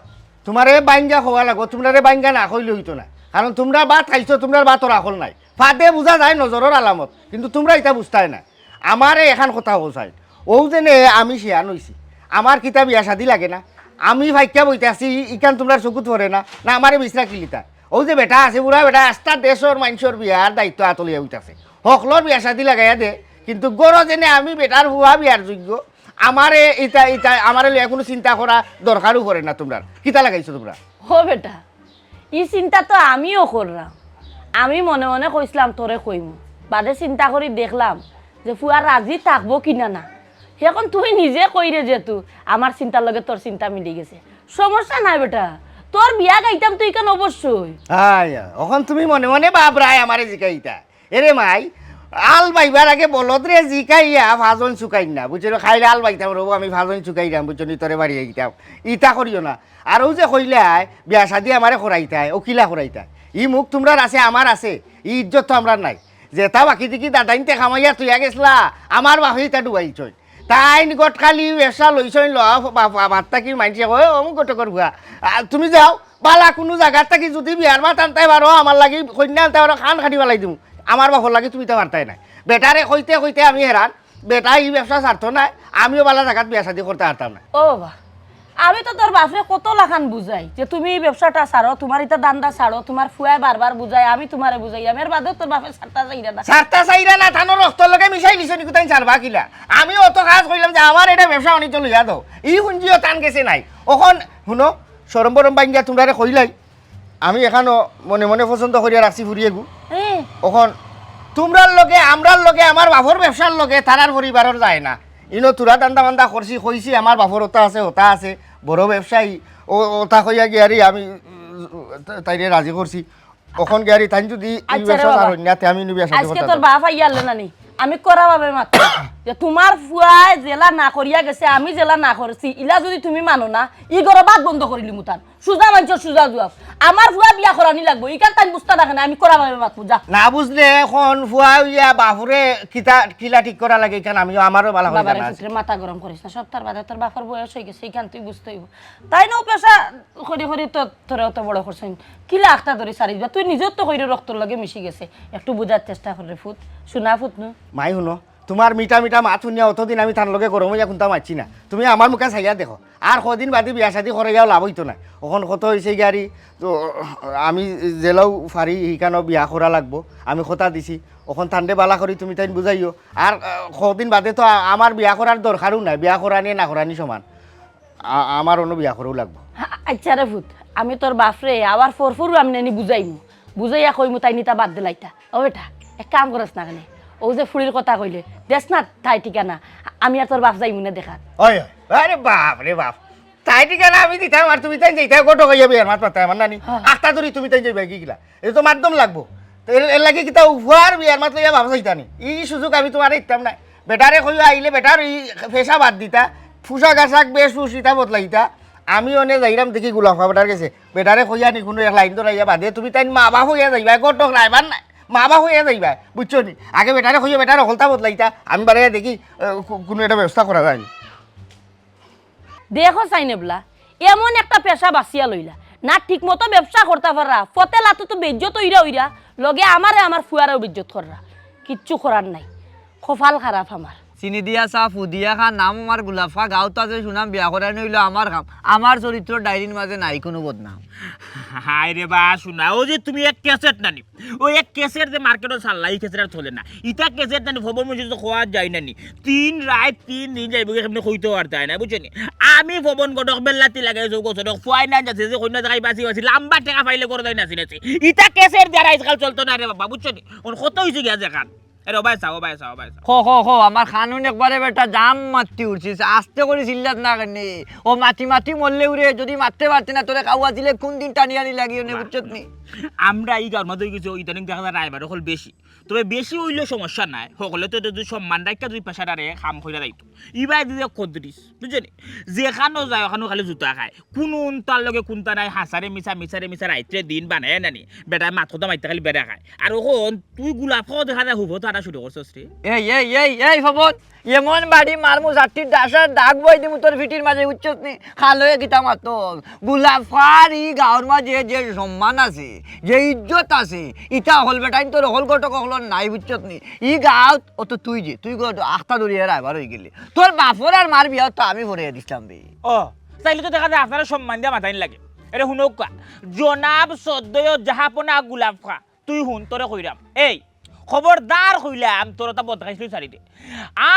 তোমারে ভাঙ্গিয়া কওয়া লাগবো, তোমরারে ভাঙ্গিয়া না কইলে অইতো না, কারণ তোমরা ভাত খাইছো, তোমরার ভাতর আকল নাই, ফাদে বুঝা যায় নজরর আলামত, কিন্তু তোমরা ইতা বুঝতায় না। আমারে এখান কথা কও চাইন, অউ যে নে আমি শিয়ান অইছি, আমার কিতা বিয়া শাদি লাগে না? আমি ফাইক্কা বইতে আছি, ই-, ইখান তোমরার চকুত পড়ে না? না আমারে বিচরা কিলিতা? অউ যে বেটা আছে, বুড়া বেটা, আস্তা দেশর মাইনষর বিয়ার দায়িত্ব আতো লইয়া বইতাছে। হকলর বিয়া শাদি লাগাইয়া দে, কিন্তু গরো যেনে আমি বেটার ফুয়া বিয়ার যোগ্য, আমারে ইতা, ইতা, আমারে লইয়া কুনু চিন্তা করা দরকারও পড়ে না তোমরার। কিতা লাগাইছো তোমরা? ও বেটা, ই চিন্তা তো আমিও কররাম। আমি মনে মনে কইছলাম তোরে কইমু, বাদে চিন্তা করি দেখলাম যে ফুয়া রাজি থাকবো কি না না। এখন তুই নিজে কইরে যেহেতু, আমার চিন্তার লগে তোর চিন্তা মিলি গেছে। সমস্যা নাই বেটা, তোর বিয়া গাইতাম তুই কেন অবশ্যই। আয়, অখন তুমি মনে মনে বাবরায় আমারে জিকাইতা। এরে মাই, আল বাইবার আগে বলদরে জিকাইয়া ফাজন চুকাইন না, বুঝছো? খাইলে আল বাইতাম রবো, আমি ফাজন চুকাইরাম, বুঝছো নি? তোরে বাড়ি আইতাম, ইতা করিও না। আর অউ যে কইলায় বিয়া শাদি আমারে করাইতায়, অউ কিলা করাইতায়? ই মুখ তুমরার আছে, আমার আছে, ই ইজ্জত তো আমরার নাই। যেটা বাকি দেখি দাদাইন্তে কামাইয়া তুইয়া গেছলা, আমার বাপে ইতা ডুবাইছইন। তাইন গটখালি ব্যবসা লইছইন, লওয়া বা-, বা-, বাদ থাকি মাইনষে কয়, "অমুক গটকর ফুয়া।" আ, তুমি যাও, বালা কুনু জাগার থাকি যুদি বিয়ার মাত আনতায় পারো, আমার লাগি কইন্যা আনতায় পারো, কান কাটি ফালাই দিমু। আমার বাপর লাগি তুমি ইতা পারতায় নায়। বেটারে কইতে কইতে আমি হেরান, বেটা ই ব্যবসা ছাড়তো নায়, আমিও বালা জাগাত বিয়া শাদি করতায় পারতাম নায়। ও বাবা, আমি তো তোর বাপরে কত লাখান বুঝাই যে তুমি ই ব্যবসাটা ছাড়ো, তুমার ইতা ধান্দা ছাড়ো, তুমার ফুয়ায় বারবার বুঝায়, আমি তুমারে বুঝাইরাম, এর বাদেও তোর বাপে ছাড়তা চাইরা না। ছাড়তা চাইরা না, তান রক্তর লগে মিশাইলিছো নি, কুতাইন ছাড়বা কিলা? আমি অত কাজ কইলাম যে আমার এটা ব্যবসা বাণিজ্য লইয়া দেও, ই হুনজিও তান গেছে নাই। অখন হুনো, শরম বরম ভাঙ্গিয়া তুমরারে কইলাই, আমি এখানো মনে মনে পছন্দ করিয়া রাখছি ফুড়ি এগু। এ। অখন তুমরার লগে, আমরার লগে, আমার বাপর ব্যবসার লগে তারার পরিবারর যায় না। ইনো তুরা ধান্দা বান্দা করছি, কইছি আমার বাপর ওটা আছে, ওটা আছে, বড় ব্যবসায়ী, ও, ওটা কইয়া গিয়ারি আমি, উম, তাইরে রাজি করছি। অখন গিয়ারি তাইন যুদি ই আচ্ছা রে ব্যবসা বাবা। ছাড়ইন না, তে আমি ইনো বিয়া শাদি আজকে করতাম তোর না। বাপ আইয়া আনলে নানি? আমি কড়া ভাবে মাতমু যে তুমার ফুয়ায় যেলা না করিয়া গেছে, আমি যেলা না করছি, ইলা যুদি তুমি মানো না, ই ঘরো ভাত বন্ধ করিলিমু তান। সুজা মানষর সুজা জুয়াব। আমার ফুয়া বিয়া করানি লাগবো, ইখান তাইন বুঝতা না কেনে, আমি কড়া ভাবে মাতমু, যা। না বুঝলে অখন ফুয়া অইয়া বাপুরে কিতা, কিলা ঠিক করা লাগে, ইখান আমিও, আমারও বালা করি বাবারে জানা আছে। পুত্রে মাথা গরম করিস না, সব তার বাদে তোর বাপর বয়স অই গেছে, ইখান তুই বুঝতে অইবো। তাইন অউ পেশা করি করি তো তোরে অত বড় করছইন, কিলা আখতা ধরি ছাড়ি দিবা? তুই নিজেও তো কইরে রক্তর লগে মিশি গেছে, একটু বুঝার চেষ্টা কর রে ফুত, শুনা ফুত নু। মাই হুনো, তুমার মিঠা মিঠা মাত হুনিয়া অতদিন আমি তান লগে গরম অইয়া কুন্তা মাতছি না। তুমি আমার মুখে চাইয়া দেখো, আর কদিন বাদে বিয়া শাদি করাইয়াও লাভ অইতো নায়। অখন কত অইছে গিয়ারি, তো আমি যেলাউ পারি হিখানো বিয়া করা লাগবো, আমি কথা দিছি। অখন তানরে বালা করি তুমি তাইন বুঝাইও। আর, আহ, কদিন বাদে তো আ-, আমার বিয়া করার দরকারও নাই, বিয়া করানি না করানি সমান। আ-, আমার অনো বিয়া করাউ লাগবো। আ-, আচ্ছা রে ফুত, আমি তোর বাপরে আবার ফরফরু আমি নানি বুঝাইমু, বুঝাইয়া কইমু তাইন ইতা বাদ দিলাইতা। ও বেটা, এক কাম করস না কেনে, অউ যে ফুড়ির কথা কইলে, দেস না ঠাই ঠিকানা, আমি আর তোর বাপ যাইমু না দেখাত। ওই, ওই, আরে বাপ রে বাপ, ঠাই ঠিকানা আমি দিতাম আর তুমি তাইন যাইতায়, গটক অইয়া বিয়ার মাত মাততায় আমার নানি। হ্যাঁ। আখতা ধরি তুমি তাইন যাইবায় কিলা? ইটা তো মাধ্যম লাগবো। তো এর, এর লাগি কিতা ফুয়ার বিয়ার মাত লইয়া বাপ যাইতা নি? ই সুযোগ আমি তুমারে দিতাম নায়। বেটারে কইয়া আইলে বেটার ই পেশা বাদ দিতা, পোশাক আশাক বেশভূষ ইতা বদলাইতা। আমি অনে যাইরাম দেখি গুলাফা বেটার গেছে। বেটারে কইয়া নি কুনু এক লাইন ধরাইয়া বাদে তুমি তাইন মা বাপ অইয়া যাইবায়, গটক রাইবার নায়, মা বাপ অইয়া যাইবায়, বুঝছো নি? আগে বেটারে কইয়া বেটার হকলতা বদলাইতা, আমি বারইয়া দেখি, আহ, কু-, কুনু একটা ব্যবস্থা করা যায় নি। দেখো সাইন এবলা, এমন একটা পেশা বাছিয়া লইলা, না ঠিক মতো ব্যবসা করতা পাররা, ফতে লাতে তো বেইজ্জত অইরা অইরা, লগে আমারে আমার ফুয়ারেও বেইজ্জত কররা। কিচ্ছু করার নাই, কপাল খারাপ আমার। চিনি দিয়া চা, ফু দিয়া খা, নাম আমার গুলাফা, গাঁওত আছে সুনাম, বিয়া করানি অইলো আমার কাম। আমার চরিত্র ডায়েরির মাঝে নাই কুনু বদনাম। হায় রে বা, শুনা, অউ যে তুমি এক ক্যাসেট নানি, অউ এক ক্যাসেট যে মার্কেটো ছাড়লা, ই ক্যাসেট আর চলে না। ইতা ক্যাসেট নানি, ফবন মসজিদো খোয়া যায় নানি। তিন রাইত তিন দিন যাইবো গি, কেমনে কইতে পারতায় না, বুঝছো নি? আমি ফবন গটক বেল্লাতি লাগাই চৌকো সড়ক, ফুয়াই না যাচ্ছে, যে কইনা দেখাই বাসি বাসি, লাম্বা টেকা পাইলে করে দেয় নাচি নাচি। ইতা ক্যাসেট দিয়া আইজকাল চলতো না রে বাবা, বুঝছো নি? অখন কত অইছে গিয়া যেখান। এ রে, ও ভাই চাও, ও ভাই চাও, ও ভাই চাও। খো, খো, খো, আমার কানুন একবারে বেটা জাম মাতি উঠছিস। আস্তে করি চিল্লাত না কেনে। ও মাতি মাতি মরলে উরে, যদি মাততে পারতে না, তোরে কাউয়া দিলে কুন দিন টানি আনি লাগিও নে, বুঝছত নি? আমরা ই গাঁওর মাঝে কিছু ইদানিং দেখা যায় রাইবার হকল বেশি। তবে বেশি অইলেও সমস্যা নাই। হকলে তো যদি সম্মান রাখিয়া যদি পেশাটারে কাম কইরা যাইতো। ইবায় যদি কদরিস, বুঝছো নি? যেখানো যায়, ওখানো খালি জুতা খায়। কুনু উন্তার লগে কুন্তা নাই, হাছারে মিছা, মিছারে মিছা, রাইতরে দিন বানায় নানি। বেটায় মাত কথা মাইতে খালি বেড়া খায়। আর অখন তুই গুলাফাও দেখা যায় হুবো তারা শুরু করছস রে। এই, এই, এই, এই, ফবন, এমন বাড়ি মারমু, চারটি ডাসার দাগ বই দিমু তোর ফিটির মাঝে, বুঝছস নি? খালয়ে কিতা মাতস? গুলাফার ই গাঁওর মাঝে যে সম্মান আছে, যে ইজ্জত আছে, ইতা হকল বেটাইন তোর হকল ঘটক হকলর নাই, বুঝছস নি? ই গাঁওত অত তুই যে, তুই গো আখতা ধরিয়া রাইবার অই গেলি। তোর বাপর আর মার বিয়া তো আমি পড়াইয়া দিছলাম বে। ও, তাইলে তো দেখা যায় আপনারা সম্মান দিয়া মাতাইন লাগে। এরে হুনউক্কা, জনাব সদ্দয় জাহাপনা গুলাফা, তুই হুন, তোরে কইরাম। এই, খবরদার কইলাম, তোর ওটা বদকাইছিল ছাড়ি দে।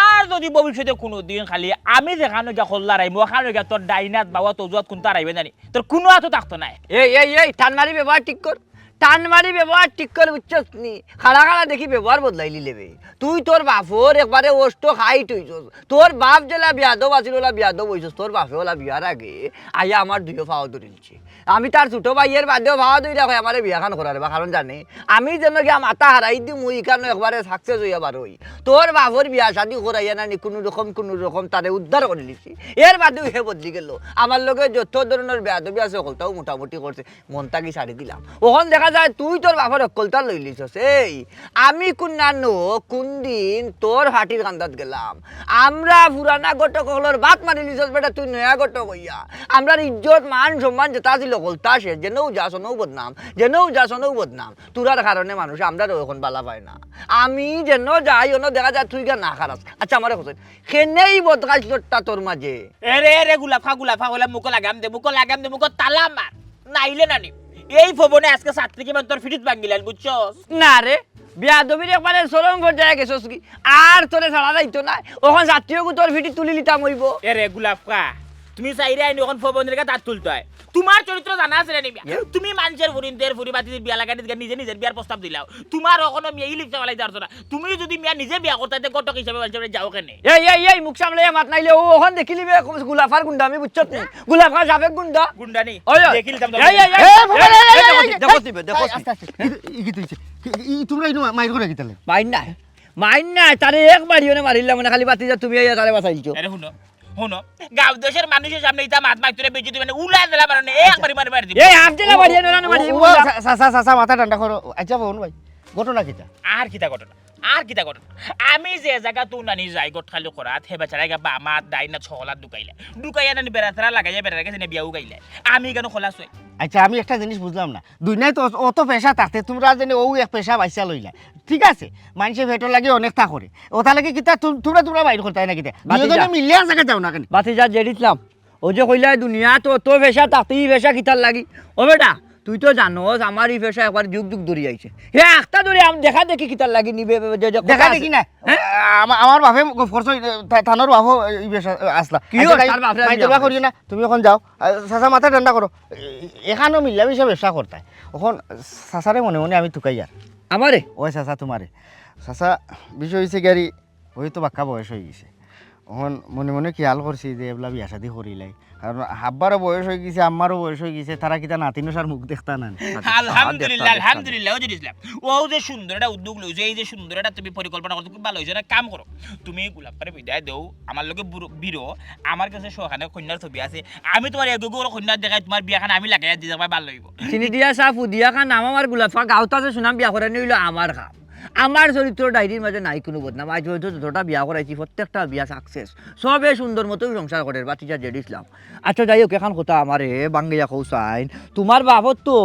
আর যদি ভবিষ্যতে কুনুদিন খালি আমি যেখানো গিয়া খোল্লা রাইমু, ওখানো গিয়া তোর ডাইনাত বাওয়া তজুয়াত কুন্তা রাইবে জানি, তোর কুনু আতো থাকতো নায়। এই, এই, এই, টান মারি ব্যবহার ঠিক কর। টান মারি ব্যবহার ঠিক কর, বুঝছস নি? খাড়া খাড়া দেখি ব্যবহার বদলাইলি লেবে। তুই তোর বাফর একবারে ওষ্ট খাইট অইছস। তোর বাফ যেলা বিয়াদব আছিল, ওলা বিয়াদব অইছস, তোর বাফে ওলা বিয়ার আগে আইয়া আমার দুইও পাও ধরিলছে। আমি তার ছোট ভাইয়ের বাদেও পাও ধরিয়া কই আমারে বিয়াখান করার বা, কারণ জানে আমি যেন গিয়া মাথা হারাই দিমু, ইখানো একবারে success অইয়া বারই। তোর বাফর বিয়া শাদি করাইয়া নানি কুনু রকম, কুনু রকম তারে উদ্ধার করিলিছি। এর বাদেও হে বদলি গেল। আমার লগে যত ধরনর বেয়াদবি আছে, হকলতাউ মোটামুটি করছে। মন থাকি ছাড়ি দিলাম। অখন দেখা যায় তুই তোর বাফর হকলতা লইলিছস। এই, আমি কুন নানো, কুন দিন তোর ফাটির কান্দাত গেলাম? আমরা পুরানা ঘটক হকলর বাত মারিলিছস বেটা, তুই নয়া ঘটক অইয়া। আমরার ইজ্জত, মান, সম্মান যেতা আছিল হকলতা শেষ। যেনউ যাস অনউ বদনাম, যেনউ যাস অনউ বদনাম। তোরার কারণে মানুষ আমরারে অখন বালা পায় না। আমি যেন যাই, অনো দেখা যায় তুই গিয়া না খারাস। আচ্ছা, আমারে কছইন, কেনে ই বদখাসলতটা তোর মাঝে? এরে, এরে, গুলাফা, গুলাফা, কইলাম মুখো লাগাম দে, মুখো লাগাম দে, মুখো তালা মার। নাইলে নানি, এই ফবনে আজকে ছাত্রী কি মানে তোর ফিটিত ভাঙ্গিলাইল, বুঝছস? না রে, বেয়াদবির একবারে চরম পর্যায়ে গেছস কি? আর তোরে ছাড়া যাইতো না। অখন ছাত্রীও তোর ফিটিত তুলিলিতাম অইবো। এরে গুলাফা, তুমি চাইরায় নি অখন ফবনর গাত আত তুলতায়? তুমার চরিত্র জানা আছে নি মিয়া? ইয়ে। তুমি মানষর ফুরিন্তর ফুরি বাতির বিয়া লাগানিত গিয়া নিজে নিজর বিয়ার প্রস্তাব দিলাও। তুমার অখনো মিয়া ই লিপসা ফালাইতে পারছো না। তুমি যুদি মিয়া নিজে বিয়া করতায়, তে ঘটক হিসাবে মানষর বাড়ি যাও কেনে? এই, এই, এই, মুখ সামলাইয়া মাত নাইলে অউ অখন দেখিলিবে গুলাফার গুন্ডামি, বুঝছত নি? গুলাফা সাবেক গুন্ডা। গুন্ডা নি? ওই, ওই। দেখিলিতাম তো। এই, এই, এই, এই, এই, এই, এই, এই, এই, এই, এই, দেখো এই, দেখো, এই, আস্তে, আস্তে। ই, ই কি তুইছে? ই, ই, তোমরা ইনো মাইর করো কিতার লাগি? মাইর নায়। মাইর নায়, তারে এক বাড়ি অনে মারিলাম, মানে খালি বাতিজা তুমি আইয়া তারে বাঁচাইছো। আরে হুনো, হুনো, গাঁও দেশর মানুষর সামনে ইতা মাত মাইতরে বেইজ্জতি মানে উলা দিলা মানে এক বাড়ি মারি মারি দিবো। এই হাফ দিলা বাড়ি, এনো না বাড়ি, ও, ও, উলা। চা-, চা-, চা-, চা-, চা, মাথা ঠান্ডা করো। আচ্ছা, হুনো ভাই, ঘটনা কিতা? আর কিতা ঘটনা? আর কিতা ঘটনা? আমি যে জাগাত নানি যাই, ঘটকালি করাত, হে বেচারা গা বাম আত, ডাইন আত, হকল আত ঢুকাইলা। ঢুকাইয়া নানি বেড়া-টেড়া লাগাইয়া বেড়ার গেছে নে বিয়াও গাইলা। আমি কেনে খলাস অই? আচ্ছা, আমি একটা জিনিস বুঝলাম না। দুনিয়াত তো অত, অত পেশা থাকতে তোমরা যেন অউ এক পেশা বাইছা লইলা। ঠিক আছে, মানষে পেটর লাগি অনেকতা করে। অতার লাগি কিতা তুম-, তোমরা, তোমরা বাইর করতায় না কিতা? বাতিজা। দুইজনে মিলিয়া এক জাগাত যাও না কেনে? বাতিজা জেড ইসলাম, অউ যে কইলায় দুনিয়াত অত পেশা থাকতে ই পেশা কিতার লাগি? ও বেটা, তুই তো জানোস আমার ই পেশা একবার যুগ যুগ ধরি আইছে। হে আখতা ধরি আমি দেখা দেখি কিতার লাগি নিবে, বে-, যে, যে কথা দেখা আছে। দেখি না। হ্যাঁ? আমা-, আমার বাফে গফ করছে, তা-, তানর বাফও ই পেশা আসলা। কিও, আচ্ছা, তাই তার বাফরে আমি মাইর দরবার করিও না, তুমি অখন যাও। আ, চাচা, মাথা ঠান্ডা করো। এ-, এখানো মিলামিশা ব্যবসা করতায়। অখন চাচারে মনে মনে আমি তুকাইয়ার। আমারে? ওই চাচা, তুমারে। চাচা, বিষয় অইছে গিয়ারি, অউ তো বাক্কা বয়স অইগেছে। অখন মনে মনে খিয়াল করছি যে এবলা বিয়া শাদি করিলাই। কারণ আব্বারও বয়স অইগেছে, আম্মারও বয়স অইগেছে, তারা কিতা নাতিনর মুখ দেখতা না নি? আলহামদুলিল্লাহ, আলহামদুলিল্লাহ, ওই জিনিস না। অউ যে সুন্দর একটা উদ্যোগ লইছো, এই যে সুন্দর একটা তুমি পরিকল্পনা করছো, খুব ভালা অইছে। না, কাম করো, তুমি গুলাফারে বিদায় দেও, আমার লগে বুড়ো-, বিরো, আমার গেছে শখানে কইন্যার ছবি আছে, আমি তুমারে এগু এগু কইন্যা দেখাই, তুমার বিয়াখান আমি লাগাইয়া দি যাবায়, ভালা অইবো। চিনি দিয়া চা ফুদিয়া খা, নাম আমার গুলাফা, গাউত আছে সুনাম, বিয়া করানি অইলো আমার কাম। আমার চরিত্র ডায়েরির মাঝে নাই কুনু বদনাম। আইজ পর্যন্ত যতটা বিয়া করাইছি, প্রত্যেকটা বিয়া success। সবে সুন্দর মতোউ সংসার করের, বাতিজা জেড ইসলাম। আচ্ছা, যাই হউক, এখান কথা আমারে বাঙ্গিয়া কও চাইন। তুমার বাফর তো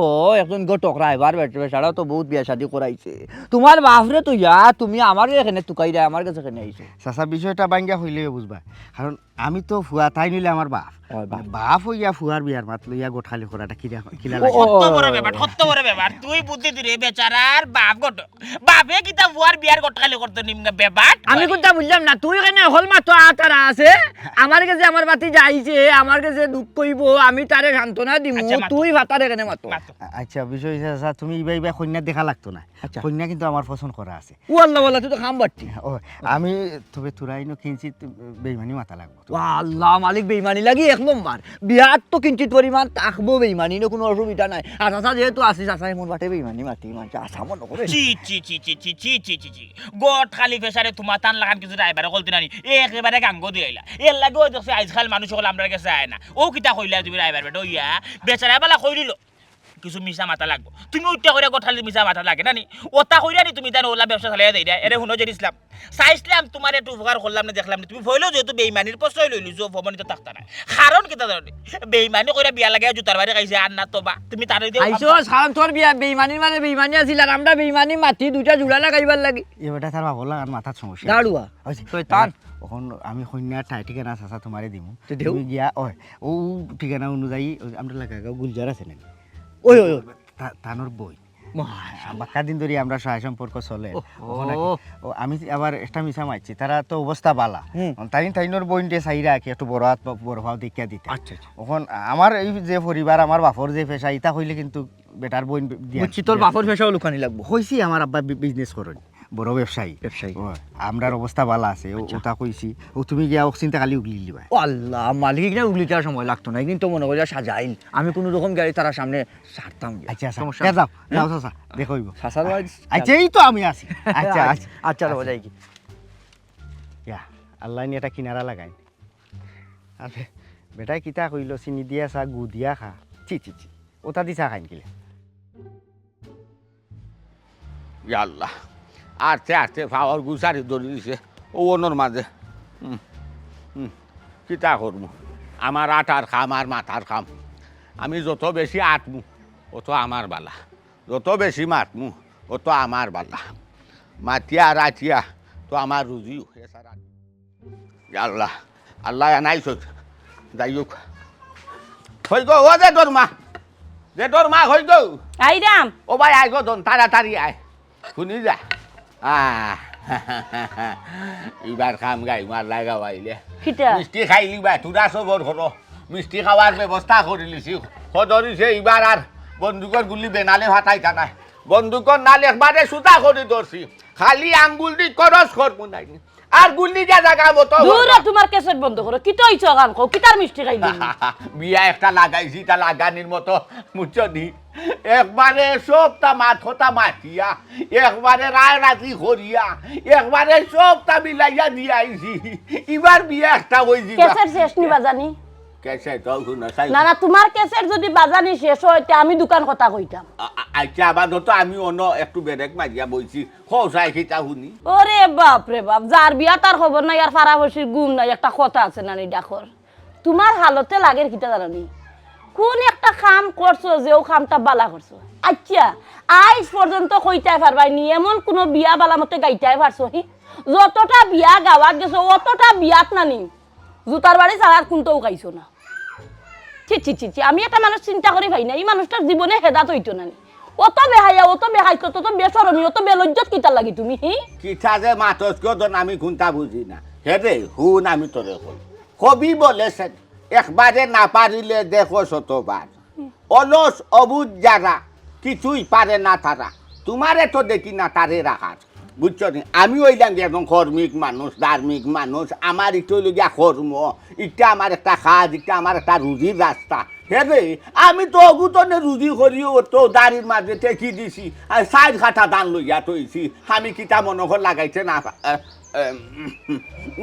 একজন ঘটক রায়বার বেট-, বেচারা তো বউত বিয়া শাদি করাইছে। তুমার বাফরে তো ইয়া, তুমি আমারে কেনে তুকাইরায়, আমার গেছে কেনে আইছো? চাচা, বিষয়টা বাঙ্গিয়া কইলেউ বুঝবা। কারণ আমি তো ফুয়া, তাইন অইলে আমার বাফ। অয়, বাফ। বাফ অইয়া ফুয়ার বিয়ার মাত লইয়া ঘটকালি করাটা কিরা-, কিলা ও, লাগে? ও, কত ও, বড় ও, ব্যাপার, ও। কত বড় ব্যাপার। তুই বুঝলি রে, বেচারার বাফ ঘটক। বাফে কিতা ফুয়ার বিয়ার ঘটকালি করতো নিমগা বেবাট? আমি কুনতা বুঝলাম না, তুই কেনে হকল মাতো আতারা আছে? আমার গেছে আমার বাতিজা আইছে, আমার গেছে দুখ কইবো, আমি তারে সান্ত্বনা দিমু, আচ্ছা, মাতো। তুই ফাতারে কেনে মাতো? মাতো। আ-, আচ্ছা, বিষয় অইছে, চাচা, তুমি ইবা ইবা কইন্যা দেখা লাগতো না। আচ্ছা। কইন্যা কিন্তু আমার পছন্দ করা আছে। ও আল্লাহ, আল্লাহ, তুই তো খাম বাট্টি। ও, আমি তবে তোরা ইনো কিঞ্চিত বেইমানি মাতা লাগবো। ও আল্লাহ, মালিক বেইমানি লাগি এক নম্বর। বিয়াত তো কিঞ্চিত পরিমাণ থাকবো বেইমানি, ইনো কুনু অসুবিধা নাই। আর চাচা যেহেতু আছিস, চাচা এমন বাটে বেইমানি মাতি, মানষে আশা মনো করে। ছি, ছি, ছি। ঘটকালি পেশারে তুমার তান লাখান কিছু ড্রাইভারে কলতে নানি, একেবারে গাঙ্গো দিলাইলা। এর লাগি অউ দেখছি আইজকাল মানুষ অকল আমরার গেছে আয় না। অউ কিতা কইলা তুমি ড্রাইভার বেটা অইয়া? বেচারায় বালা কইলিলো। কিছু মিছা মাতা লাগবো। তুমি উঠা কইরা ঘটকালি মিছা মাতা লাগে না নি? অতা কইরা নি তুমি তান অলা ব্যবসা চালাইয়া যাইরায়। এরে হুনো জেড ইসলাম, চাইছলাম তুমারে একটু উপকার করলাম নে, দেখলাম নে। তুমি পয়লাউ যেহেতু বেইমানির প্রশ্রয় লইলিছো, ফবনিত থাকতা নায়। কারণ কিতা জানো নি? বেইমানি কইরা বিয়া লাগাইয়া জুতার বাড়ি খাইছে, আর না তো বা। তুমি তারে দিও আইছো, কারণ তোর বিয়া বেইমানির মাঝে বেইমানি আছিল, আর আমরা বেইমানি মাতি দুইটা জুড়া লাগাইবার লাগি। এ বেটা তার বাফর লাখান মাথাত সমস্যা। দাড়ুয়া। অইছে। শয়তান। অখন আমি কইন্যার ঠাই ঠিকানা চাচা তুমারে দিমু। তুই দেও। তুমি গিয়া, ওই, অউ ঠিকানা অনুযায়ী, অউ যে আমরার লাগা গুলজার আছে না? ওই, ওই, ওই। তা-, তানর বইন। মা-, বাক্কা দিন ধরি আমরার সহায় সম্পর্ক চলে। ওহো। অখন আর কি, ও, আমি আবার একটা মিছা মাতছি, তারা তো অবস্থা বালা। হুম। তাইন তাইনর বইনরে চাইরা কি একটু বড় আত বা বড় পাও দেখিয়া দিতা। আচ্ছা, আচ্ছা। অখন আমার এই যে পরিবার, আমার বাফর যে পেশা, ইতা কইলে কিন্তু বেটার বইন দিয়া বুঝছি, তোর বাপর পেশাও লুকানি লাগবো। কইছি আমার আব্বা বি-, বিজনেস করইন, বড় ব্যবসায়ী। ব্যবসায়ী। ও, আমরার অবস্থা ভালা আছে, ও, আচ্ছা। ওটা কইছি। ও তুমি গিয়া অক্সিনটা খালি উগলি লিবায়। ও আল্লাহ, মালিক না উগলিটার সময় লাগতো না, একদিন তো মনে করি সাজাইল। আমি কোনো রকম গেলে তারা সামনে সারতাম গিয়া। আচ্ছা, আচ্ছা। সমস্যা যা, নাই। যাও, যাও, চাচা, দেখো অইবো। চাচার বাড়ি আচ্ছা, এই তো আমি আছি। আচ্ছা, আচ্ছা, আচ্ছা। আচ্ছা, আচ্ছা, যাই কি? ইয়া, আল্লাহ নি এটা কিনারা লাগাইন। আরে, বেটায় কিতা কইলো, চিনি দিয়া চা, গু দিয়া খা। ছি, ছি, ছি। ওটা দি চা খাইন কিলে? ইয়া আল্লাহ, আটতে আটতে পাওর গুছারি ধরি দিছে। ও অনর মাঝে। হুম, হুম, কিতা করমু? আমার আটার কাম আর মাথার কাম। আমি যত বেশি আটমু, অত আমার বালা। যত বেশি মাতমু, অত আমার বালা। মাতিয়া আর আটিয়া তো আমার রুজি, এছাড়া ইয়া আল্লাহ, আল্লাহ আনাইছত। যাই হোক। কই গো, ও জেঠর মা। জেঠর মা, কই গো? আইরাম। ও ভাই, আয় গো, দন, তাড়াতাড়ি আয়। শুনি যা। আহ, ইবার কাম গাই মার লাগাওয়াইলে। কিতা? মিষ্টি খাইলি বা, তুরা সবর করো। মিষ্টি খাওয়ার ব্যবস্থা করিলিছি। খদরিছে ইবার আর বন্দুকর গুলি বেনালে ফাটাইতা নায়। বন্দুকর নাল একবারে সুতা করি ধরছি। খালি আঙ্গুল দি খরচ করমু নাই। আর গুলি যা জাগা মতো দূর হ, তোমার ক্যাসেট বন্ধ করো। কিতা অইছে অখান কও? কিতার মিষ্টি খাইলি? বিয়া একটা লাগাইছি, ইটা লাগানির মতো, বুঝছো নি? একবারে সবটা মাত কথা মাতিয়া, একবারে রায় রাজি করিয়া, একবারে সবটা মিলাইয়া দিয়া আইছি। ইবার বিয়া একটা অই যিবা। ক্যাসেট শেষ নি বাজানি? ক্যাসেট তো হুনো, চাই না, না, তোমার ক্যাসেট যদি বাজানি শেষ অয়, তে আমি দোকান কথা কইতাম। আ-, আ-, আচ্ছা, আপাতত আমি অনো একটু ব্রেক মারিয়া বইছি। কও চাই কিতা হুনি। ওরে বাপ রে বাপ, যার বিয়া তার খবর নাই, আর ফাড়াফড়ির ঘুম নাই, একটা কথা আছে না নি ডাকর। তোমার হালতে লাগের কিতা জানো নি? কোন একটা কাম করছো যে ও কামটা বালা করছো? আচ্ছা, আইজ পর্যন্ত কইতায় পারবায় নি এমন কোনো বিয়া বালা মতে গাইতায় পারছো হি? যতটা বিয়া গাওয়াত গেছো, অতটা বিয়াত না নি জুতার বাড়ি ছাড়া আর কোনটাও খাইছো না। ছি, ছি, ছি, ছি, আমি একটা মানুষ চিন্তা করি পাই না, ই মানুষটার জীবনে হেদাত অইতো না নি। অত বেহায়া, অত বেহাইতো, অত বেশরমি, অত বেলজ্জত কিতার লাগি তুমি, হি? কিতা যে মাতস গো দন, আমি কুনতা বুঝি না। হে রে, হুন আমি তোরে কই। কবি বলেছেন, "একবারে না পারিলে দেখো শতবার।" অলস অবুঝ যারা, কিছুই পারে না তারা। তোমারে তো দেখি না তারে রাখার। বুঝছো নি? আমি অইলাম যে একজন কর্মিক মানুষ, ধার্মিক মানুষ, আমার ইটা অইলো গিয়া কর্ম, ইটা আমার একটা কাজ, ইটা আমার একটা রুজির রাস্তা। হে রে, আমি তো অগুতনে রুজি করি, ও তো দাড়ির মাঝে টেকি দিছি, আর চাইর কাঠা ধান লইয়া থইছি, আমি কিতা মনো কর লাগাইতে না পা-, এ, এ,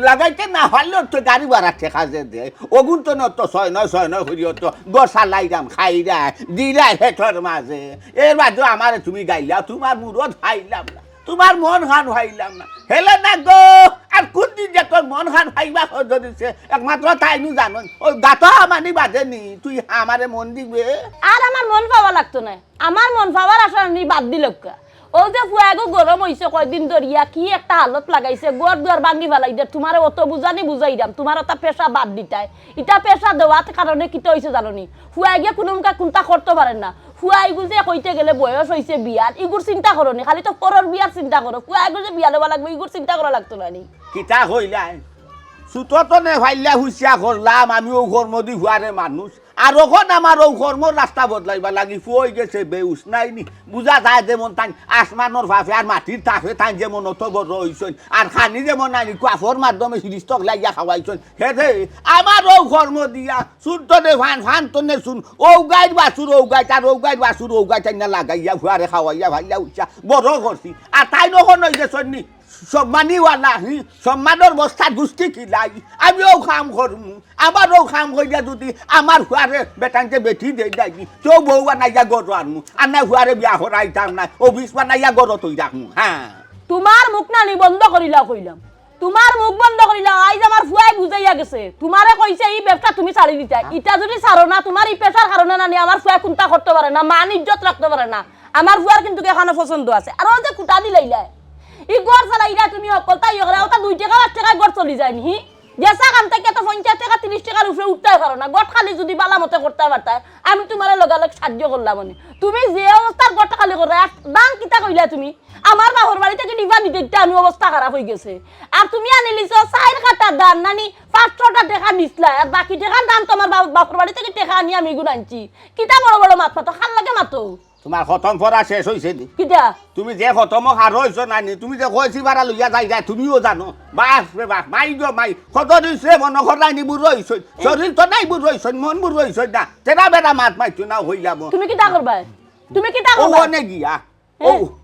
লাগাইতে না পারলে তো গাড়ি ভাড়া টেকা যে দে, অগুন তো নত ছয় নয়, ছয় নয় করি তো ঘর চালাইরাম, খাইরায়, দিরায় পেটর মাঝে, এর বাদেও আমারে তুমি গাইলাও, তোমার মুরত খাইলাম না। তোমার মন খান পাইলাম না। হেলে না গো, আর কোন দিন যে তোর মন খান পাইবা ধরিছে, একমাত্র তাই নু জানইন। ওই গাতো হামানি বাজে নি, তুই আমারে মন দিবে? আর আমার মন পাওয়া লাগতো না, আমার মন পাওয়ার আশা নি বাদ দিলক্কা। ও যে ফুয়াগু গরম অইছে কয়দিন ধরিয়া, কি একটা হালত লাগাইছে, ঘর দুয়ার ভাঙ্গি ফালাই দে, তোমারে অত বুঝানি বুঝাইরাম, তোমার ওটা পেশা বাদ দিতায়। ইটা পেশা দেওয়ার কারণে কিতা অইছে জানো নি? ফুয়াইগে কোনো মুখা কুন্তা করতে পারেন না। ফুয়াইগু যে কইতে গেলে বয়স অইছে বিয়ার, ইগুর চিন্তা করো নি, খালি তো পরর বিয়ার চিন্তা করো। ফুয়াইগু যে বিয়া দেওয়া লাগবো, ইগুর চিন্তা করা লাগতো না নি। কিতা কইলায়? সুতো তো নে ফাইল্লা হুঁশিয়া করলাম, আমি ও কর্ম দি ফুয়ারে মানুষ। আর অখন আমার ও কর্মর রাস্তা বদলাইবার লাগি ফুয়া অই গেছে বেউস নাই নি। বুঝা যায় যেমন তাইন আসমানর ফাফে আর মাটির তাফে তাইন যেমন অত বড় অইছইন, আর খানি যেমন নানি কুয়াফর মাধ্যমে হিরিস্তক লাগিয়া খাওয়াইছইন। হে রে, আমার ও কর্ম দিয়া, চুন তনে ফান, ফান তনে চুন, ও গাইর বাছুর, ও গাইত, আর ও গাইর বাছুর, ও গাইত, আইনা লাগাইয়া, ফুয়ারে খাওয়াইয়া, ভাইয়া উঠছা, বড় করছি। আর তাইন অখন অই গেছইন নি, সম্মানীওয়ালা, হি, সম্মানর বস্তা গুষ্টি কিলাই, আমি ও কাম করমু, আমার ও কাম করিয়া যদি আমার ফুয়ারে বেটাইন্তে বেটি দেই যাইনি, তেও বউ বানাইয়া ঘর আনমু, আর না ফুয়ারে বিয়া করাইতাম না, অফিস বানাইয়া ঘর তৈ রাখমু, হ্যাঁ। তোমার মুখ নানি বন্ধ করিলাও কইলাম। তোমার মুখ বন্ধ করিলাও, আইজ আমার ফুয়ায় বুঝাইয়া গেছে। তোমারে কইছে ই ব্যবসা তুমি ছাড়ি দিতায়। ইটা যদি ছাড়ো না, তোমার ই পেশার কারণে নানি আমার ফুয়ায় কুন্তা করতে পারে না, মান ইজ্জত রাখতে পারে না। আমার ফুয়ার কিন্তু এখানো পছন্দ আছে। আর ও যে কুটা দিলাইলায়, ই ঘর চালাইরা তুমি হকল তাই হকলে, ওটা দুই টেকা পাঁচ টেকায় ঘর চলি যায়নি, হি? যেছা কাম থাকি তো পঞ্চাশ টেকা, তিরিশ টেকার উপরে উঠতায় পারো না। ঘর খালি যদি বালা মতে করতায় পারতায়, আমি তোমারে লগালগ সাহায্য করলাম অনে। তুমি যে অবস্থার ঘর খালি কররায়, আর দাম কিতা কইলায় তুমি? আমার বাপর বাড়ি থাকি ডিফা দিতে দিতে আমি অবস্থা খারাপ অই গেছে। আর তুমি আনিলিছো চাইর কাঠা ধান নানি, পাঁচশোটা টেকা নিছলায়, আর বাকি টেকার দাম তো আমার বাপ-, বাপর বাড়ি থাকি টেকা আনি আমি ইগুন আনছি। কিতা বড় বড় মাত মাতো, কার লগে মাতো? তুমার খতম পড়া শেষ অইছে নি? কিতা? তুমি যে খতম হারো অইছো না নি, তুমি যে কইছি ভাড়া লইয়া যাই যায়, তুমিও জানো। বাপ রে বাপ, মাই গো মাই, কত দিছে মনো কর নাই নি, বুড়ো অইছো। শরীর তো নাই বুড়ো অইছো, মন বুড়ো অইছো না। তেরা বেটা মাত মাইছো না হইলাম। তুমি কিতা করবায়? তুমি কিতা ও করবায়? অনে গিয়া। ও। হ্যাঁ।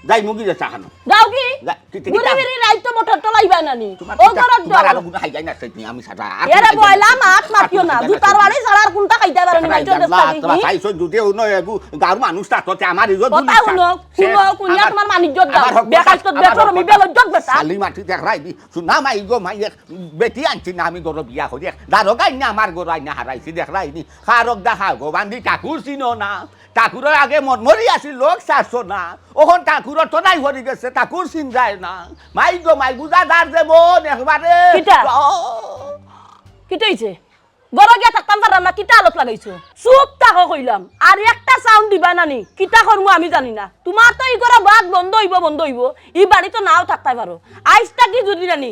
যাই মুগি যে চা খানো। যাও কি? যা, কি, কি, বুড়ি কি? বিড়ি রাইত তো মোটর টলাইবা না নি? তোমার ও কিতা, ঘরত তোমার যাও। আরো গুণ হাই যায় না, সেই নিয়ে আমি সারা। আর এরে কোনটা খাই বয়লা যায় না? মাত মাতিও না। আর কোনটা জুতার খাই বাড়ি যায়? ছাড়া আর কোনটা খাইতে পারে না, রাইত মাইনষর আল্লাহ, দেশটা তোমার দেখি। খাইছো দুধে উনো এগু, গাঁর মানুষ তা তোতে আমার ইজ্জত কথা দুলিছা। হুনো, সে হুনো, হুনিয়া আমার, তোমার মান ইজ্জত যাও। আমার হক বেকার কথা, তো আমার বেকার হক আমি কথা। বেল ইজ্জত বেটা। শালি মাটি দেখরাই দি। শুনা মাই গো মাই, এক বেটি আনছি না আমি গরো বিয়া করি। এক দারোগা আইনা আমার গরো আইনা হারাইছি দেখরাই নি। খারক দেখা গো, বান্দি ঠাকুর চিনো না। ঠাকুরর আগে মনমরি আছিল, লোক ছাড়ছো না। অখন ঠাকুরর তো নাই হরি গেছে, ঠাকুর চিন যায় না। মাই গো মাই, বুঝা যার যে মন একবারে। কিতা? ও। কিতা অইছে? ঘরো গিয়া থাকতাম পারলাম না, কিতা আলত লাগাইছো? চুপ থাকো কইলাম। আর একটা sound দিবা না নি, কিতা করমু আমি জানি না। তোমার তো ই ঘরো বাত বন্ধ অইবো, বন্ধ অইবো। ই বাড়ি তো নাও থাকতায় পারো। আইজ থাকি যদি জানি,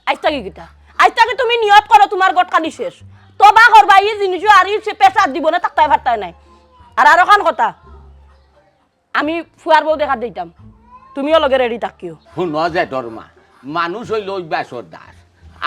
আইজ থাকি কিতা? আইজ থাকি তুমি নিয়ত করো তোমার গটকালি শেষ। তবা করবা, ই জিনিসও আর ই সে পেশার জীবনে থাকতায় পারতায় নায়। আর আরোখান কথা, আমি ফুয়ার বউ দেখাত যাইতাম, তুমিও লগে ready থাকিও। হুনো যে তোর মা, মানুষ অইলো অভ্যাসর দাস।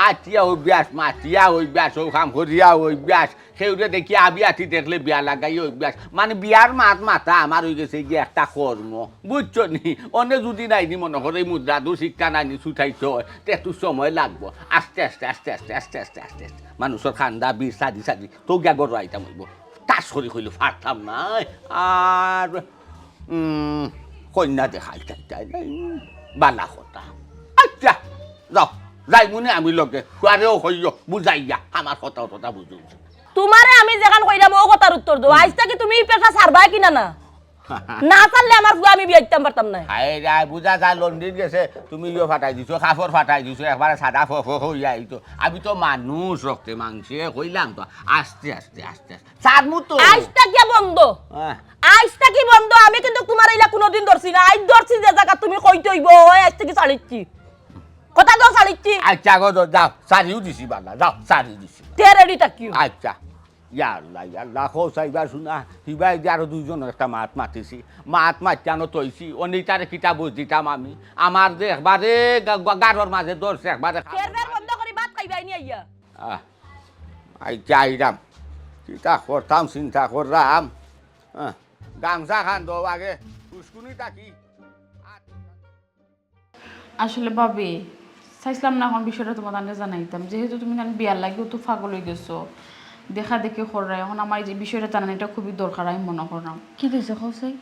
আটিয়া অভ্যাস, মাতিয়া অভ্যাস, অউ কাম করিয়া অভ্যাস, কেউরে দেখি আবি আটি দেখলে বিয়া লাগাই অভ্যাস। মানে বিয়ার মাত মাতা আমার অইগেছে গিয়া একটা কর্ম, বুঝছো নি? অনে যদি নাইনি মনো করো এই মুদ্রা দু শিক্ষা নাইনি ছুটাইতে অয়, তে একটু সময় লাগবো। আস্তে আস্তে, আস্তে আস্তে, আস্তে আস্তে, আস্তে আস্তে। মানুষর কান্দা বিষ সাজি সাজি তো গিয়া ঘরো আইতাম অইবো। ঠাস করি কইলো, পারতাম নায়। আর, উম, কইন্যা দেখাই চাই, চাই নাই। বালা কথা। আচ্ছা, যাও, যাইমুনে আমি লগে। ফুয়ারেও কইও, বুঝাইয়া, আমার কথা অতটা বুঝুন। তোমারে আমি যেখান কইরাম, অউ কথার উত্তর দেও। আইজ থাকি তুমি ই পেশা ছাড়বায় কিনা না? না ছাড়লে আমার ফুয়া আমি বিয়া দিতাম পারতাম নায়। হায় রে, বুঝা যায় লন্ডন গেছে, তুমি ইয়ো ফাটাই দিছো, কাপড় ফাটাই দিছো, একবারে সাদা ফ ফ অইয়া আইতো। আমি তো মানুষ রক্তে মাংসে, কইলাম তো, আস্তে আস্তে, আস্তে আস্তে। ছাড়মু তো। আইজ থাকি বন্ধ। হ্যাঁ। আইজ থাকি বন্ধ, আমি কিন্তু তোমার ইলা কোনোদিন ধরছি না। আইজ ধরছি যে জাগাত তুমি কইতে অইবো, অয় আইজ থাকি ছাড়িচ্ছি। কথা তো ছাড়িচ্ছি। আচ্ছা গো, যাও, ছাড়িও দিছি বালা, যাও, ছাড়িও দিছি। তে ready থাকিও। আচ্ছা। ইয়া আল্লাহ, ইয়া আল্লাহ, কও চাইবা শুনা, হিবায় যে আরো দুইজন একটা মাত মাতিছি, মাত মাতিয়ানো তইছি, অনিতারে কিতা বুঝ দিতাম আমি, আমার যে একবারে গা-, গা-, গারর মাঝে ধরছে একবারে। ফের ফের বন্ধ করি ভাত খাইবায় নি আইয়া। আহ, আই যাইরাম, কিতা করতাম চিন্তা কররাম, আহ, গামছা খান দেও আগে, উস্কুনি থাকি। আসলে ভাবি, চাইছিলাম না অখন বিষয়টা তোমার তানরে জানাইতাম, যেহেতু তুমি তান বিয়ার লাগিও তো পাগল অই গেছো, দেখা দেখি কররায়, অখন আমার এই যে বিষয়টা জানানিটা খুবই দরকার আমি মনো কররাম। কিতা অইছে কও চাই?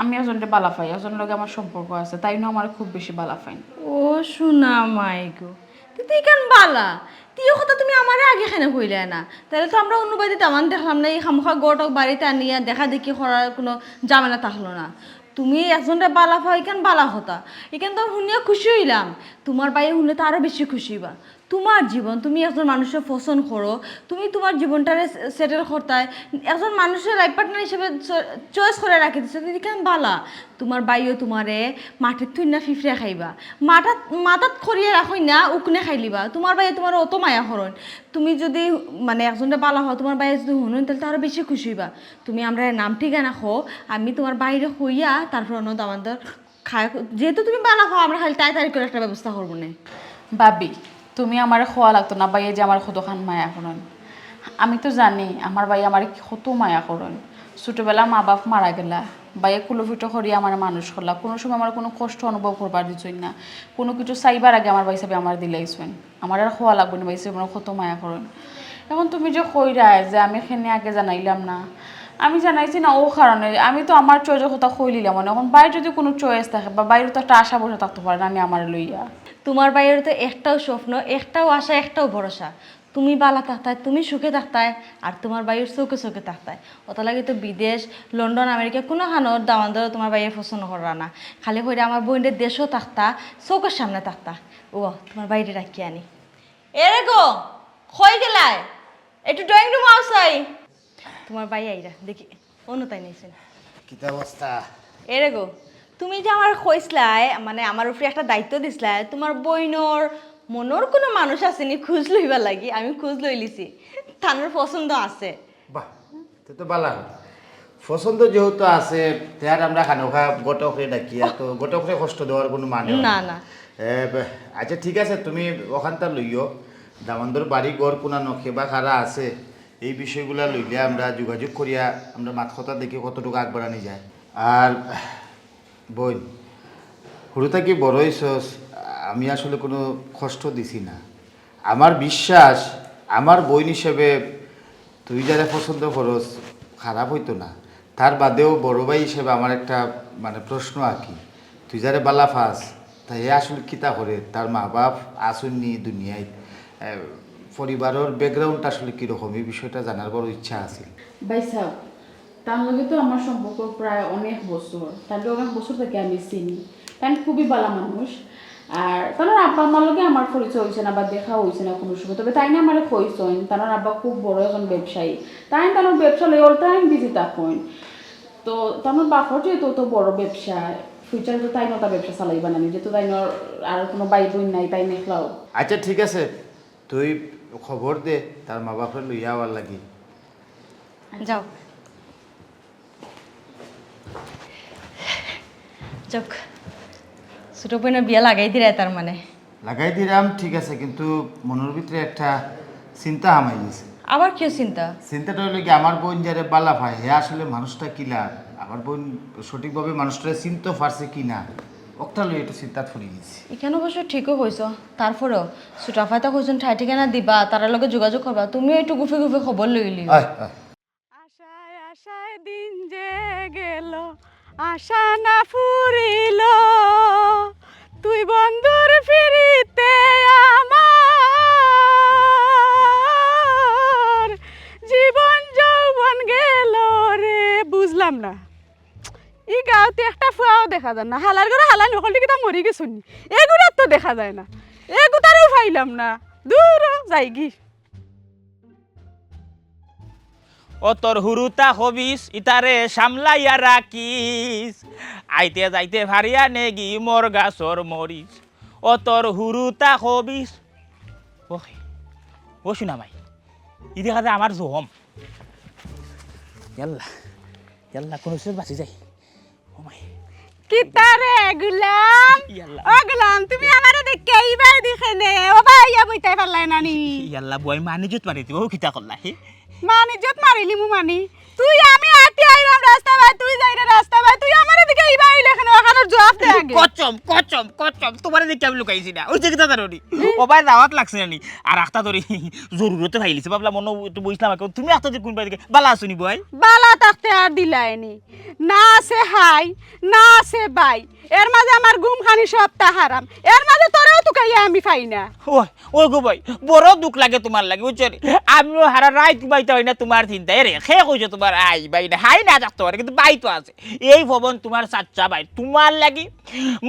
আমি একজনরে বালা পাই, একজনর লগে আমার সম্পর্ক আছে, তাইনও আমারে খুব বেশি বালা পাইন। ও সোনা মাই গো, তে তো ইখান বালা, তে ই কথা তুমি আমারে আগে কেনে কইলায় না? তাইলে তো আমরা অন্য বাড়িত দামান দেখলাম না, ই খামোখা ঘটক বাড়িত আনিয়া দেখা দেখি করার কোনো ঝামেলা থাকলো না। তুমি একজনরে বালা পাও, ইখান বালা কথা। ইখান তো হুনিয়া খুশি অইলাম। তোমার ভাইয়ে হুনলে তো আরো বেশি খুশি অইবা। তোমার জীবন, তুমি একজন মানুষরে পছন্দ করো, তুমি তোমার জীবনটারে সে-, settle করতায়, একজন মানুষরে life partner হিসেবে চ-, choice করি রাখি দিছো, তো ইখান বালা। তোমার ভাইও তোমারে মাটিত থুইন না ফিফড়ে খাইবা, মাথাত, মাথাত করিয়া রাখইন না উকনে খাইলিবা। তোমার ভাইয়ে তোমারে অত মায়া করইন, তুমি যদি মানে একজনরে বালা পাও, তোমার ভাইয়ে যদি হুনইন, তাইলে তো আরো বেশি খুশি অইবা। তুমি আমরারে নাম ঠিকানা কও, আমি তোমার ভাইরে কইয়া তারপর অন্য দামান্দর খায়, যেহেতু তুমি বালা পাও, আমরা খালি তাড়াতাড়ি করি একটা ব্যবস্থা করমুনে। ভাবি, তুমি আমারে কওয়া লাগতো না, ভাইয়ে যে আমারে কতখান মায়া করইন। আমি তো জানি আমার ভাইয়ে আমারে কত মায়া করইন। ছোটবেলা মা বাপ মারা গেলা, ভাইয়ে কুলো-পিটো করি আমারে মানুষ করলা, কোনো সময় আমারে কোনো কষ্ট অনুভব করবার দিছইন না, কোনো কিছু চাইবার আগে আমার ভাইসাবে আমারে দিলাইছইন। আমার আর কওয়া লাগবো না, ভাইসাবে আমারে কত মায়া করইন। এখন তুমি যে কইরায় যে আমি কেনে আগে জানাইলাম না, আমি জানাইছি না অউ কারণে, আমি তো আমার choice-র কথা কইলিলাম, মানে এখন ভাইর যদি কোনো choice থাকে বা ভাইরও তো একটা আশা ভরসা থাকতো পারে না আমি আমারে লইয়া। তোমার ভাইর তো একটাউ স্বপ্ন, একটাউ আশা, একটাউ ভরসা, তুমি বালা থাকতায়, তুমি সুখে থাকতায়, আর তোমার ভাইর চউখে চউখে থাকতায়। অতার লাগি তো বিদেশ, লন্ডন, আমেরিকা কুনুখানোর দামান্দরে তোমার ভাইয়ে পছন্দ কররা না। খালি কইরা আমার বইনরে দেশো থাকতা, চউখর সামনে থাকতা। ও, তোমার ভাইরে ডাকিয়া আনি। এরে গো, কই গেলায়? একটু drawing room আও চাই। তোমার ভাই আইরা, দেখি, অনুতাই নাইছেন। কিতা অবস্থা? এরে গো, তুমি যে আমারে কইছলায়, মানে আমার উপরে একটা দায়িত্ব দিছলায়, তোমার বইনর মনর কোনো মানুষ আছে নি খোঁজ লইবার লাগি? আমি খোঁজ লইলিছি, তানর পছন্দ আছে। বাহ, তে তো বালা কথা। পছন্দ যেহেতু আছে, তে আর আমরা খানোখা ঘটকরে ডাকিয়া তো ঘটকরে কষ্ট দেওয়ার কোনো মানে হয় না। না, না। এ, ব-, আচ্ছা, ঠিক আছে, তুমি অখানতা লইও, দামান্দর বাড়ি ঘর কুনানো, কেবা কারা আছে, এই বিষয়গুলা লইলে আমরা যোগাযোগ করিয়া আমরা মাত কথা দেখি কতটুকু আগবাড়ানি যায়। আর বইন, হুরু থাকি বড় অইছস, আমি আসলে কোনো কষ্ট দিছি না। আমার বিশ্বাস, আমার বইন হিসেবে তুই যারে পছন্দ করস, খারাপ হইতো না। তার বাদেও বড় ভাই হিসেবে আমার একটা, মানে, প্রশ্ন আর কি, তুই যারে বালা পাস, তা হে আসলে কিতা করে, তার মা বাপ আছইন নি দুনিয়াত, এ, পরিবারর ব্যাকগ্রাউন্ডটা আসলে কীরকম, এই বিষয়টা জানার বড় ইচ্ছা আছিল। ভাই সাহেব, তার লগে তো আমার সম্পর্ক প্রায় অনেক বছর, তার লগে অনেক বছর থাকি আমি চিনি। তাই খুবই বালা মানুষ। আর তার আব্বা আম্মার লগে আমার পরিচয় হইছে না বা দেখা হইছে না কোনো সময়, তবে তাই না আমারে কইছইন, তার আব্বা খুব বড় একজন ব্যবসায়ী। তাই তার ব্যবসা লই অল টাইম বিজি থাকইন। তো তার বাপর যেহেতু তো বড় ব্যবসা, ফিউচারে তো তাই নটা ব্যবসা চালাইবা না, নিজে তো তাই নর আর কোনো ভাই বইন নাই, তাই নেখলাও। আচ্ছা, ঠিক আছে, তুই খবর দে তার মা বাপরে লইয়া আওয়ার লাগি। যাও। যাক, ছোট বইনর বিয়া লাগাই দিরায় তার মানে? লাগাই দিরাম, ঠিক আছে, কিন্তু মনর ভিতরে একটা চিন্তা হামাই গেছে। আবার কিও চিন্তা? চিন্তাটা হইলো কি, আমার বইন যারে বালা পায়, হে আসলে মানুষটা কিলা, আমার বইন সঠিকভাবে মানুষটারে চিনতে পারছে কি না, ওটা লইয়া একটু চিন্তাত পড়ি গেছি। ইখান অবশ্য ঠিকও কইছো, তারপরেও ছোট আফায় তো কইছইন ঠাই ঠিকানা দিবা, তারার লগে যোগাযোগ করবা, তুমিও একটু গুফে গুফে খবর লইলিও। আয়, আয়। আশায় আশায় দিন যে গেল, আশা না ফুরিল, তুই বন্ধুর ফিরিতে আমার জীবন যৌবন গেল রে। বুঝলাম না, ই গাঁওত একটা ফুয়াও দেখা যায় না, হালার ঘরো হালা নকল কিতা মরি গেছইন নি, এগুলা তো দেখা যায় না, এগুতারেও পাইলাম না, দূর যাইগি। ও তোর হুরুতা খবিস, ইতারে সামলাইয়া রাখিস। আইতে যাইতে ফারিয়া নেগি মোর গাছর মরিচ। ও তোর হুরুতা খবিস। ও, ও শুনা মাই, ই দেখা যায় আমার জহম। ইয়াল্লা, ইয়াল্লা, কোন সুরত বাঁচি যাই। ও মাই। কিতারে গুলাম? ইয়াল্লা। ও গুলাম, তুমি আমারে দেখে ইবায় দেখে নে। ও ভাই, ইয়া বইতায় পারলায় না নি? ইয়াল্লা, বই মানিজত মারি দিব, ও কিতা করলা, হে? মানিজত মারিলিমু মানি? তুই আমি আটি আইলাম রাস্তা বায়, তুই যাইরে রাস্তা বায়, তুই আমারে দেখে ইবায় আইলে কেনে? ওখানোর জবাব দে আগে। কচম, কচম, কচম, তোমারে দেখে আমি লুকাইছি না। ওই যে কিতা জানো নি? ও ভাই, দাওয়াত লাগছে না নি? আর আখতা ধরি জরুরতে ফাইলিছে, বাবলা মনো একটু বইছিলাম, এখন তুমি আখতা ধরি কোন বাড়ি থেকে? বালা আছো নি বই? বালা থাকতে আর দিলায়নি। না আছে হাই, না আছে বাই। এর মাঝে আমার ঘুম খানি সবটা হারাম। এর মাঝে তোরেও তুকাইয়া আমি পাই না। ওই, ওই গো ভাই, বড় দুখ লাগে তোমার লাগি, বুঝছো নি? আমিও হারা রাইত ঘুমাইতা পারি না তোমার চিন্তায়। এরে, কে কইছে তোমার আই বাই না? হাই না থাকতে পারে, কিন্তু বাই তো আছে। এই পবন তোমার চাচ্চা বাই, তোমার লাগি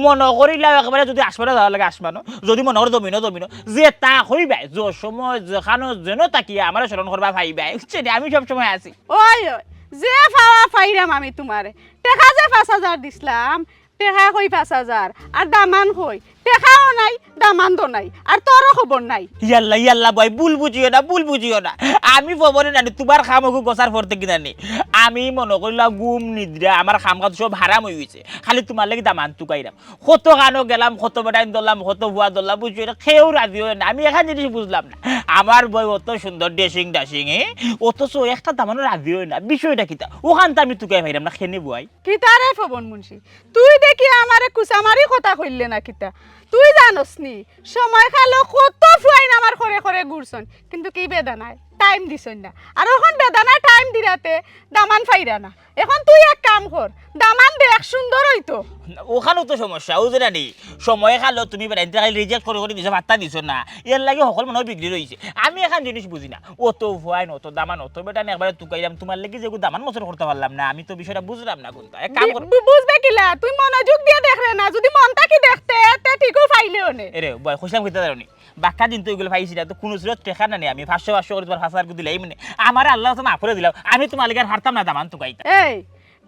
মনো করিলাও একবারে যদি আসমানো যাওয়ার লাগে আসমানো, যদি মনো করো জমিনো জমিনো, যে তা কইবায়, যে সময় যেখানো যেন তাকিয়া আমারে স্মরণ করবা পাইবায়, বুঝছো নি? আমি সব সময় আছি। ওই, ওই, যে পাওয়া পাইরাম আমি তোমারে। টেকা যে পাঁচ হাজার দিছলাম, টেকা কই পাঁচ হাজার, আর দামান কই? টেকাও নাই, দামানও নাই, আর তোরও খবর নাই। ইয়াল্লা, ইয়াল্লা, বই, ভুল বুঝিও না, ভুল বুঝিও না। আমি পবনে নানি, তোমার কাম ওগু গছার পর থাকি নানি। আমি মনো করিলাম ঘুম নিদ্রা, আমার কাম কাজ সব হারাম অই গেছে। খালি তোমার লাগি দামান তুকাইরাম। কত কানো গেলাম, কত বেটাইন ধরলাম, কত ফুয়া ধরলাম, বুঝছো নি? কেউ রাজি অয় না। আমি এখান জিনিস বুঝলাম না। আমার বই অত সুন্দর ড্রেসিং ডাসিং, হে? অথচ একটা দামানো রাজি অয় না। বিষয়টা কিতা? ওখান তো আমি তুকাই পাইরাম না, কেনে বই? কিতা রে পবন মুন্সি? তুই দেখি আমারে কুচামারি কথা কইলে না কিতা? তুই জানোস নি, সময় কালো কত ফুয়াইন আমার করে করে ঘুরছইন, কিন্তু কি বেদানায় টাইম দিছইন না। আর ওখান বেদানায় টাইম দিরাতে দামান পাইরা না। এখন তুই এক কাম কর, দামান দেখ সুন্দর অইতো। ওখানো তো সমস্যা, বুঝো না নি? সময় কালো তুমি বেটাইনতে খালি রিজেক্ট করে করে দিছো, পাত্তা দিছো না। এর লাগি হকল মনে হয় বিগড়ি রইছে। আমি এখান জিনিস বুঝি না। অত ফুয়াইন, অত দামান, অত বেটাইন একবারে তুকাইলাম, তোমার লাগি যেগু দামান মসর করতে পারলাম না, আমি তো বিষয়টা বুঝলাম না কোনটা। এক কাম বি-, কর। বু-, বুঝবে কিলা? তুই মনোযোগ দিয়া দেখরে না, যদি মন থাকি দেখতে, তে ঠিকও পাইলে অনে। এরে, বয়, কইছিলাম কিতা জানো নি? বাক্কা দিন তো ওগুলো পাইছি না, তো কোনো সুরত টেকা না নি, আমি পাঁচশো পাঁচশো করে তোমার পাঁচ হাজার করে দিলাই, মানে, আমারে আল্লাহ মাফ করে দিলাও, আমি তোমার লাগি আর হারতাম না দামান তুকাইতা। এই,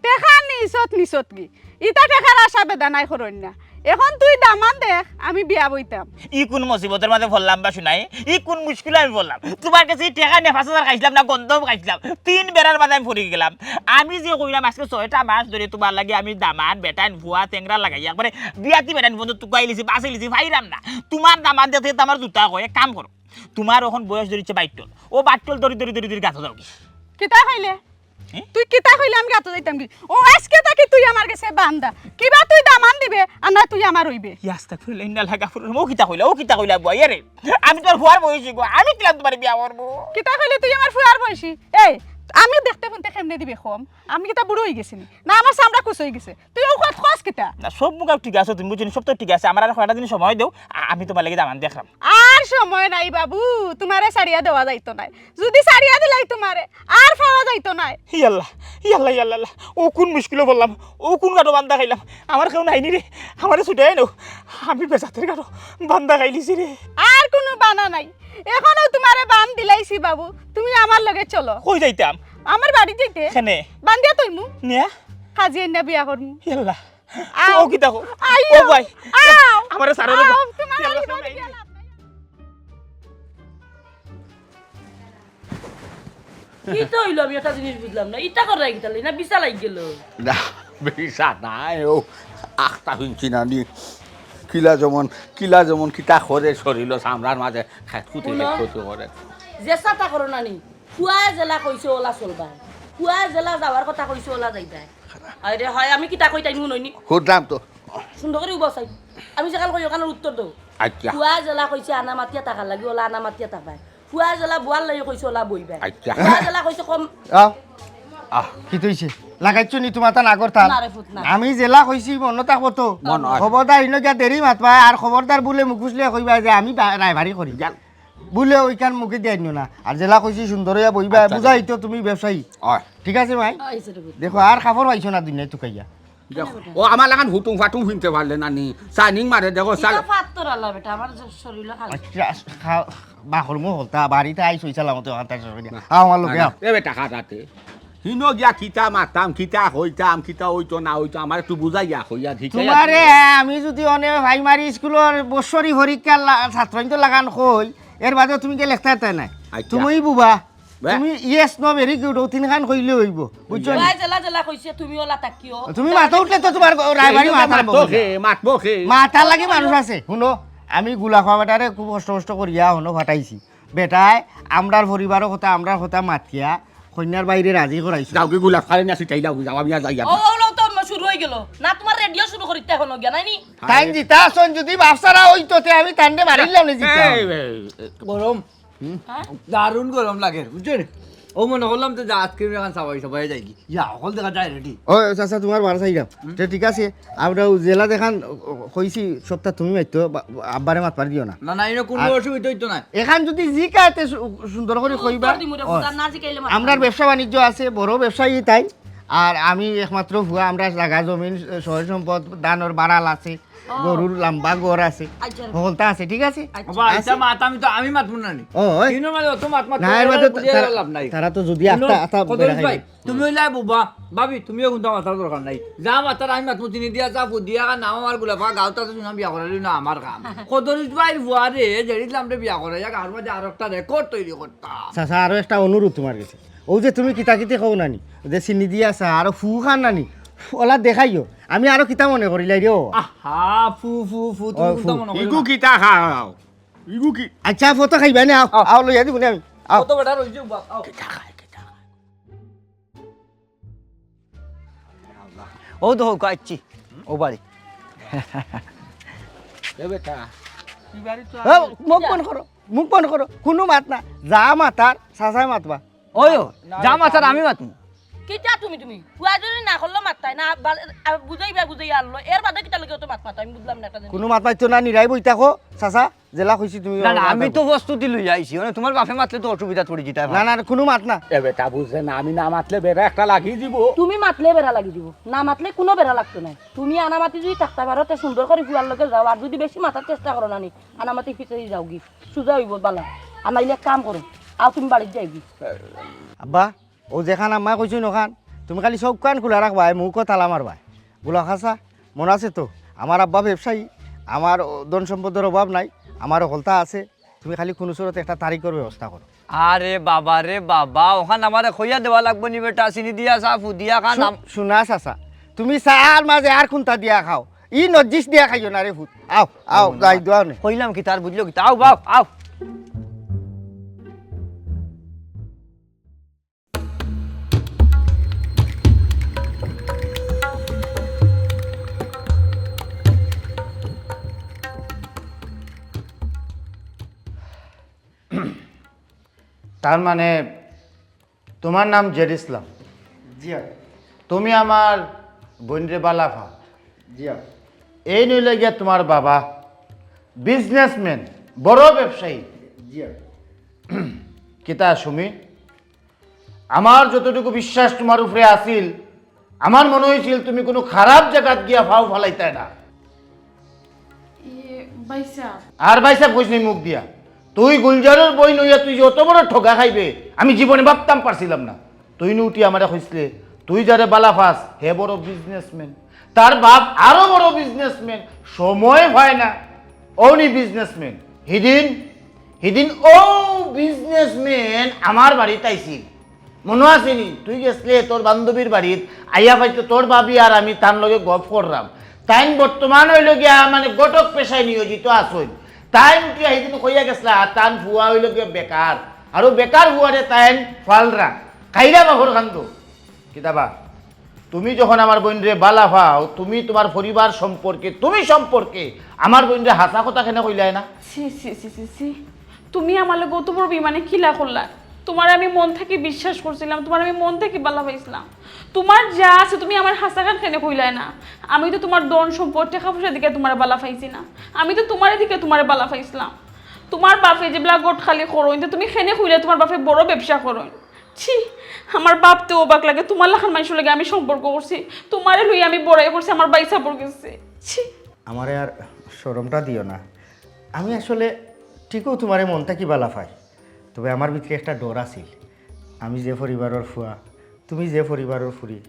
টেকা নিছত নিছত কি? ইতা টেকার আশা বেদানায় করইন না। এখন তুই দামান দেখ, আমি বিয়া বইতাম। ই কুন মুসিবতর মাঝে পড়লাম বা শুনাই? ই কুন মুশকিলো আমি পড়লাম? তুমার গেছে ই টেকা নিয়া পাঁচ হাজার খাইছলাম না, গন্ধম খাইছলাম? তিন বেড়ার মাঝে আমি পড়ি গেলাম। আমি যে কইলাম আজকে ছয়টা মাস ধরি তুমার লাগি আমি দামান, বেটাইন, ফুয়া, তেংরা লাগাই একবারে বিয়াতি বেটাইন পর্যন্ত তুকাইলিছি, বাঁচাইলিছি, পাইরাম না। তুমার দামান দেখতে তো আমার জুতা কয়, এক কাম করো, তুমার অখন বয়স ধরিছে বাইট্টল, অউ বাইট্টল ধরি ধরি ধরি ধরি গাতো যাওগি। কিতা কইলে? হে? তুই কিতা কইলে আমি গাতো যাইতাম কি? ও আজকে থাকি তুই আমার গেছে বান্দা। কিবা তুই দামান দিবে, আর না তুই আমার অইবে। ইয়া আস্তাগফিরুল্লাহ, ইন্না লিল্লাহি ওয়া ইন্না ইলাইহি রাজিউন। ও কিতা কইলা, ও কিতা কইলা বুয়া, ইয়া রে? আমি তুমার ফুয়ার বয়সী গো, আমি কিলান তুমারে বিয়া করমু? কিতা কইলে তুই আমার ফুয়ার বয়সী? এই, আমি দেখতে হুনতে কেমনে দিবে কম? আমি কিতা বুড়া অইগেছি নি? না আমার চামড়া কুচ অইগেছে? তুই অউ কথা কস কিতা? না, সব মুখাও ঠিক আছে, তুমি বুঝছো নি, সব তো ঠিক আছে। আমার আর কয়টা দিন সময় দেও, আ-, আমি তুমার লাগি দামান দেখরাম। আর সময় নাই বাবু, তুমারে ছাড়িয়া দেওয়া যাইতো নায়। যুদি ছাড়িয়া দিলাই তুমারে, আর পাওয়া যাইতো নায়। ইয়াল্লা, ইয়াল্লা, ইয়াল্লা, ইয়াল্লা। অউ কুন মুশকিলো পড়লাম, অউ কুন গাটো বান্দা খাইলাম। আমার কেউ নাই নি রে, আমারে ছুটাই নেও। আমি বেজাতের গাটো বান্দা খাইলিছি রে। আর কুনু বানা নাই, অখনউ তুমারে বান দিলাইছি বাবু, তুমি আমার লগে চলো। কই যাইতাম? আমার বাড়িত যাইতে। কেনে? বান্দিয়া থইমু। নিয়া? কাজী আইন্না বিয়া করমু। ইয়াল্লা। আও। ও কিতা কও? আইও। ও ভাই। আও। আমারে ছাড়ো রে। আও, তুমার ইয়াল্লা, লাগি ছাড়ো। বাড়ি গেলাম। কিতা অইলো? আমি একটা জিনিস বুঝলাম না। ইতা কররায় কিতার লাগি? না, বিছা লাগি গেল? না, বিছা নায়, অউ আখতা হুনছি না নি। কিলা যেমন, কিলা যেমন কিতা করে শরীলো চামড়ার মাঝে খেতখুতি, হুনো। খেতখুতি করে। যে চাতা করো না নি, ফুয়ায় যেলা কইছে অলা চলবায়। ফুয়ায় যেলা যাওয়ার কথা কইছে অলা যাইবায়। আরে হয়, আমি কিতা কই তাইন হুনইন নি? হুনলাম তো। সুন্দর করি উবাও চাই। আমি যেখান কই অখানর উত্তর দেও। আচ্ছা। ফুয়ায় যেলা কইছে আনা মাতিয়া থাকার লাগি, অলা আনা মাতিয়া থাকবায়। ফুয়ায় যেলা বওয়ার লাগি কইছে অলা বইবায়। আচ্ছা। ফুয়ায় যেলা কইছে কম আহ, আহ, কিতা অইছে? লাগাইছো নি তুমার তান আগর তাল? না রে ফুত, না। আমি যেলা কইছি মনো থাকবো তো? মনো আছে। খবরদার ইনো গিয়া দেরি মাতবায়, আর খবরদার ভুলে মুখ ফুসলিয়া কইবায় যে আমি বা-, রায়বাড়ি করি। জান। ভুলে অউখান মুখে দিয়া আইনো না। আর যেলা কইছি সুন্দর অইয়া বইবায়, আচ্ছা, বুঝাই তো তুমি ব্যবসায়ী। অয়। ঠিক আছে মাই? অয়, ছোট পুত। দেখো, আর কাপড় পাইছো না দুনিয়াত তুকাইয়া। দেখো, ও আমার লাখান হুটুম ফাটুম ফিনতে পারলে না নি। শাইনিং মারে, দেখো, ইটা চাল। পাত্তর আলা বেটা, আমার যে শরীলো খালি। আচ্ছা, খা-, বাকর মুখ হলতা, বাড়িত আইছো অউ সালামতে, অখান তাই সরকারি। না। আও, আমার লগে না, আও। এ বেটা, খা তাতে। হিনো গিয়া কিতা মারতাম, কিতা কইতাম, কিতা অইতো না অইতো, আমারে একটু বুঝাইয়া কইয়া, ঠিক আছে? তুমারে আমি যুদি অনে প্রাইমারি স্কুলর বৎসরি পরীক্ষার লা-, ছাত্রইন্তর লাখান কই, এর বাদে তুমি গেলে লেখতা নায়। আচ্ছা। তুমি বুবা, বে- তুমি yes, no, very good, অউ তিনখান কইলে অইবো, বুঝছো নি? ফুয়ায় যেলা যেলা কইছে, তুমি অলা থাকিও। তুমি মাতো উঠলে তো তুমার গ-, রায়বাড়ি এই মাত আরম্ভ মাতো করিবা। কে, মাতবো কে? মাতার লাগি মানুষ আছে। হুনো, আমি গুলাফা বেটারে খুব কষ্ট মষ্ট করিয়া হুনো ফাটাইছি। বেটায় আমরার পরিবারর কথা, আমরার কথা মাতিয়া কইন্যার বাইরে রাজি করাইছে। যাওগি গুলাফ খালি না ছিটাই যাওগি, যাও, আমি আর যাই না। ও, ও, ও তো শুরু অই গেল। না, তুমার রেডিও শুরু করিতে অখনো গিয়া, নাই নি? তাইন জিতা আছইন, যুদি বাফসারা অইতো, তে আমি তানরে মারিলাম নি জিতা। এই, এই, এই, গরম। হুম? হ্যাঁ? দারুণ গরম লাগে, বুঝছো নি? ও মনে করলাম তো যে আইসক্রিম এখান সবাই, সবাই যাই কি? ইয়া, হকল দেখা যায় রেডি। ও, চাচা, তুমার বার চাইলাম। হুম? তে ঠিক আছে, আমরা অউ যেলা যেখান কইছি, সবতা তুমি মাততো, বা-, আব্বারে মাতবার দিও না। না, না, ইনো কুনু আর অসুবিধা অইতো নায়। এখান যুদি জিকায় তে সু-, সুন্দর করি কইবা। উত্তর দিমু রে, অয়। ফুতা, না জিকাইলে মাতবা আমরার না। ব্যবসা বাণিজ্য আছে, বড় ব্যবসায়ী তাইন। আর আমি একমাত্র ফুয়া, আমরার জাগা জমিন, সয় সম্পদ, ধানর বাড়াল আছে, ও। গরুর লাম্বা ঘর আছে, আচ্ছা। হকলতা আছে, ঠিক আছে? আচ্ছা। বাবা, আছে। ইটা মাত আমি তো, আমি মাতমু না নি। ও, ওই। কিনো মানে অত মাত মাত না, এর মাঝে বুঝিয়া তারা, লাভ নাই। তারা তো যুদি হুনো, আস্তা, আস্তা কদম বেড়া ভাই, খাইবে। তুমি অইলায় বুবা, ভাবি, তুমিও কুনতা মাতার দরকার নাই। যা মাতার আমি মাতমু, চিনি দিয়া যা, ফুদিয়া, নাম আমার গুলাফা, গাউত আছে, শুনাম বিয়া করাইলি না আমার কাম। কদরিছ ভাইর ফুয়ারে, জেরিত লামরে বিয়া করাইয়া, গাউর মাঝে আরো একটা রেকর্ড তৈরি করতাম। চাচা, আরো একটা অনুরোধ তুমার গেছে। অউ যে তুমি কিতা কিতি কও না নি, অউ যে চিনি দিয়া চা, আরো ফু খান না নি, অলা দেখাইও। আমি আরো কিতা মনে করিলাই রে ও। আহা, ফু, ফু, ফু, তুমি ও, কুনতা ফু। মনে করিও ইগু না। কিতা খাও? ইগু কি? আচ্ছা, ফটো খাইবা নে, আও, আও। আও, লইয়া দিমু নে আমি, আও। কত বেটা রইছে, বাপ, আও। কিতা খায়, কিতা খায়? অউ দেখো, আইছি, অউ বাড়ি। এ বেটা, তুই বাড়ি তো এ, আয়। মুখ বন্ধ করো, মুখ বন্ধ করো, কুনু মাত না। যা মাতার, চাচায় মাতবা। ওই ও, না, যা মাতার আমি মাতমু। কিতা তুমি, তুমি? ফুয়া যদি না করলো মাততায় না, বা-, আ, বুঝাইবা, বুঝাইয়া আনলো। এর বাদে কিতা লাগে অত মাত মাতো? আমি বুঝলাম না একটা জিনিস। কুনু মাত মাতিও না, নিরাই বই থাকো, চাচা, যেলা কইছি তুমি না, না, অলা আমি থাকো। তো প্রস্তুতি লইয়া আইছি, মানে তুমার বাপে মাতলে তো অসুবিধাত পড়ি যিতায়। না, না, কুনু মাত না। এ বেটা, বুঝে না, আমি না মাতলে বেড়া একটা লাগি দিব। তুমি মাতলে বেড়া লাগি দিব, না মাতলে কুনু বেড়া লাগতো নায়। তুমি আনামাতি যদি থাকতায় পারো, তে সুন্দর করি ফুয়ার লগে যাও, আর যদি বেশি মাতার চেষ্টা করো না নি, আনামাতি পিছে যাওগি, সুজা অইবো বালা। আর নাইলে এক কাম করো, আও তুমি বাড়িত যাওগি। আব্বা, অউ যেখান আম্মায় কইছইন অখান, তুমি খালি চউখ কান খুলা রাখবায়, মুখো তালা মারবায়। গুলাফা চা, মনো আছে তো? আমার আব্বা ব্যবসায়ী, আমার ধন সম্পদর অভাব নাই, আমার হকলতা আছে। তুমি খালি কুনু সুরতে একটা তারিখর ব্যবস্থা করো। আরে বাবা রে বাবা, অখান আমারে কইয়া দেওয়া লাগবো নি বেটা, চিনি দিয়া চা, ফু দিয়া খান। শু-, আম- শুনা চাচা, তুমি চার মাঝে আর কুনতা দিয়া খাও, ই নজিস দিয়া খাইও না রে ফুত। আও, আও, যাই দোয়া নে। কইলাম কিতা আর বুঝলো কিতা? আও বাও, আও। তার মানে, তুমার নাম জেড ইসলাম? জি। তুমি আমার বইনরে বালা পাও? জি। এইন অইলা গিয়া তুমার বাবা, বিজনেসম্যান, বড় ব্যবসায়ী। জি। কিতা সুমি, আমার যতটুকু বিশ্বাস তুমার উপরে আছিল, আমার মনো অইছিল তুমি কুনু খারাপ জাগাত গিয়া পাও ফালাইতায় না। ইয়ে, ভাইসাব। আর ভাইসাব কইস নি মুখ দিয়া। তুই গুলজারর বইন অইয়া তুই যে অত বড় ঠগা খাইবে, আমি জীবনে ভাবতাম পারছিলাম না। তুই নু উঠি আমারে কইছলে, তুই যারে বালা পাস, হে বড় বিজনেসম্যান, তার বাপ আরো বড় বিজনেসম্যান, সময় পায় না, অউ নি বিজনেসম্যান। হিদিন, হিদিন অউ বিজনেসম্যান আমার বাড়িত আইছিল। মনো আছে নি? তুই গেছলে তোর বান্ধবীর বাড়িত, আইয়া পাইতো তোর ভাবি আর আমি তান লগে গপ কররাম। তাইন বর্তমান অইলো গিয়া মানে ঘটক পেশায় নিয়োজিত আছইন। তাইন উঠিয়া হিদিন কইয়া গেছলা, তান ফুয়া অইলো গিয়া বেকার। আর অউ বেকার ফুয়ারে তাইন ফালরা। খাইরা বাফর কান্দো। কিতাবা? তুমি যখন আমার বইনরে বালা পাও, তুমি তুমার পরিবার সম্পর্কে, তুমি সম্পর্কে আমার বইনরে হাছা কথা কেনে কইলায় না? ছি, ছি, ছি, ছি, ছি। তুমি আমার লগে অত বড় বেইমানি কিলা করলা? তুমারে আমি মন থাকি বিশ্বাস করছিলাম, তুমারে আমি মন থাকি বালা পাইছিলাম। তুমার যা আছে তুমি আমারে হাছা খান কেনে কইলায় না? আমি তো তুমার ধন সম্পদ, টেকা পয়সা দেখিয়া তুমারে বালা পাইছি না, আমি তো তুমারে দেখিয়া তুমারে বালা পাইছিলাম। তুমার বাপে যেবলা ঘটকালি করইন, তে তুমি কেনে কইলায় তুমার বাপে বড় ব্যবসা করইন? ছি, আমার বাপ তে অবাক লাগে, তুমার লাখান মানষর লগে আমি সম্পর্ক করছি, তুমারে লইয়া আমি বড়াই করছি আমার ভাইসাবর গেছে। ছি। আমারে আর শরমটা দিও না। আমি আসলে ঠিকউ তুমারে মন থাকি বালা পাই, তবে আমার ভিতরে একটা ডর আছিল। আমি যে পরিবারর ফুয়া, তুমি যে পরিবারর ফুরি,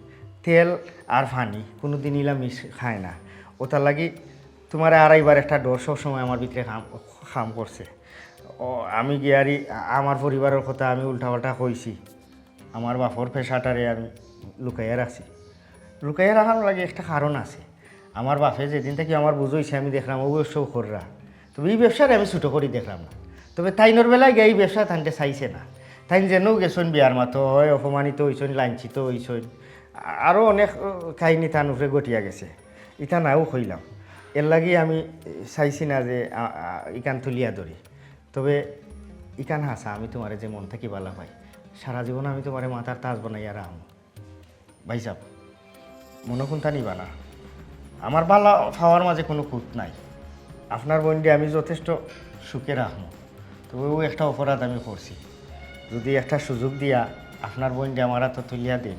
তেল আর পানি কুনুদিন ইলা মিশ খায় না। অতার লাগি তুমারে আড়াইবার একটা ডর সবসময় আমার ভিতরে কাম, কাম করছে। ও, আমি গিয়ারি আমার পরিবারর কথা আমি উল্টাপাল্টা কইছি। আমার বাফর পেশাটারে আমি লুকাইয়া রাখছি। লুকাইয়া রাখার লাগি একটা কারণ আছে। আমার বাফে যেদিন থাকি আমার বুঝ অইছে আমি দেখরাম অউ ব্যবসাউ কররা। তবে ই ব্যবসারে আমি ছোট করি দেখরাম না। তবে তাইনর বেলায় গিয়া ই ব্যবসা তানরে চাইছে না। তাইন যেনউ গেছইন বিয়ার মাতো, হয় অপমানিত অইছইন, লাঞ্ছিত অইছইন। আরো অনেক, ও, কাহিনী তান উপরে ঘটিয়া গেছে। ইতা নাও কইলাম। এরলাগি আমি চাইছি না যে, আ, আ, ইখান তুলিয়া ধরি। তবে ইখান হাছা, আমি তুমারে যে মন থাকি বালা পাই, সারা জীবন আমি তুমারে মাথার তাজ বানাইয়া রাখমু। ভাইসাব, মনো কুনতা নিবা না। আমার বালা পাওয়ার মাঝে কুনু খুঁত নাই। আপনার বইনরে আমি যথেষ্ট সুখে রাখমু। তবে অউ একটা অপরাধ আমি করছি। যুদি একটা সুযোগ দিয়া আপনার বইনরে আমার আতো তুলিয়া দেইন,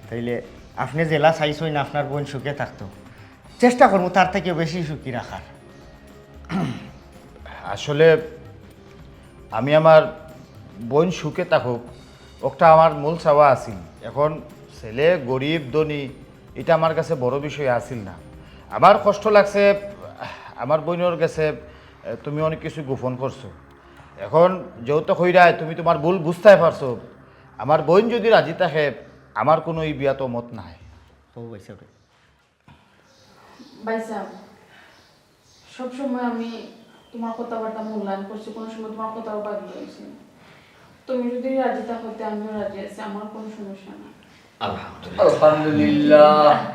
তাইলে আপনে যেলা চাইছইন আপনার বইন সুখে থাকতো, চেষ্টা করমু তার থাকিও বেশি সুখী রাখার। আসলে আমি আমার বইন সুখে থাকুক, অটা আমার মূল চাওয়া আছিল। এখন ছেলে গরিব ধনী, ইটা আমার গেছে বড় বিষয় আছিল না। আমার কষ্ট লাগছে আমার বইনর গেছে, এ, তুমি অনেক কিছু গোপন করছো। এখন যেহেতু কইরায় তুমি তুমার ভুল বুঝতায় পারছো, আমার বইন যুদি রাজি থাকে, আমার কুনু ই বিয়াত মত নাই। ও ভাইসাব রে। ভাইসাব, সবসময় আমি তুমার কথাবার্তা মূল্যায়ন করছি, কুনু সময় তুমার কথার বাদ দিছি না। তুমি যুদি রাজি থাকো, তে আমিও রাজি আছি, আমার কুনু সমস্যা নাই। আলহামদুলিল্লাহ। আলহামদুলিল্লাহ।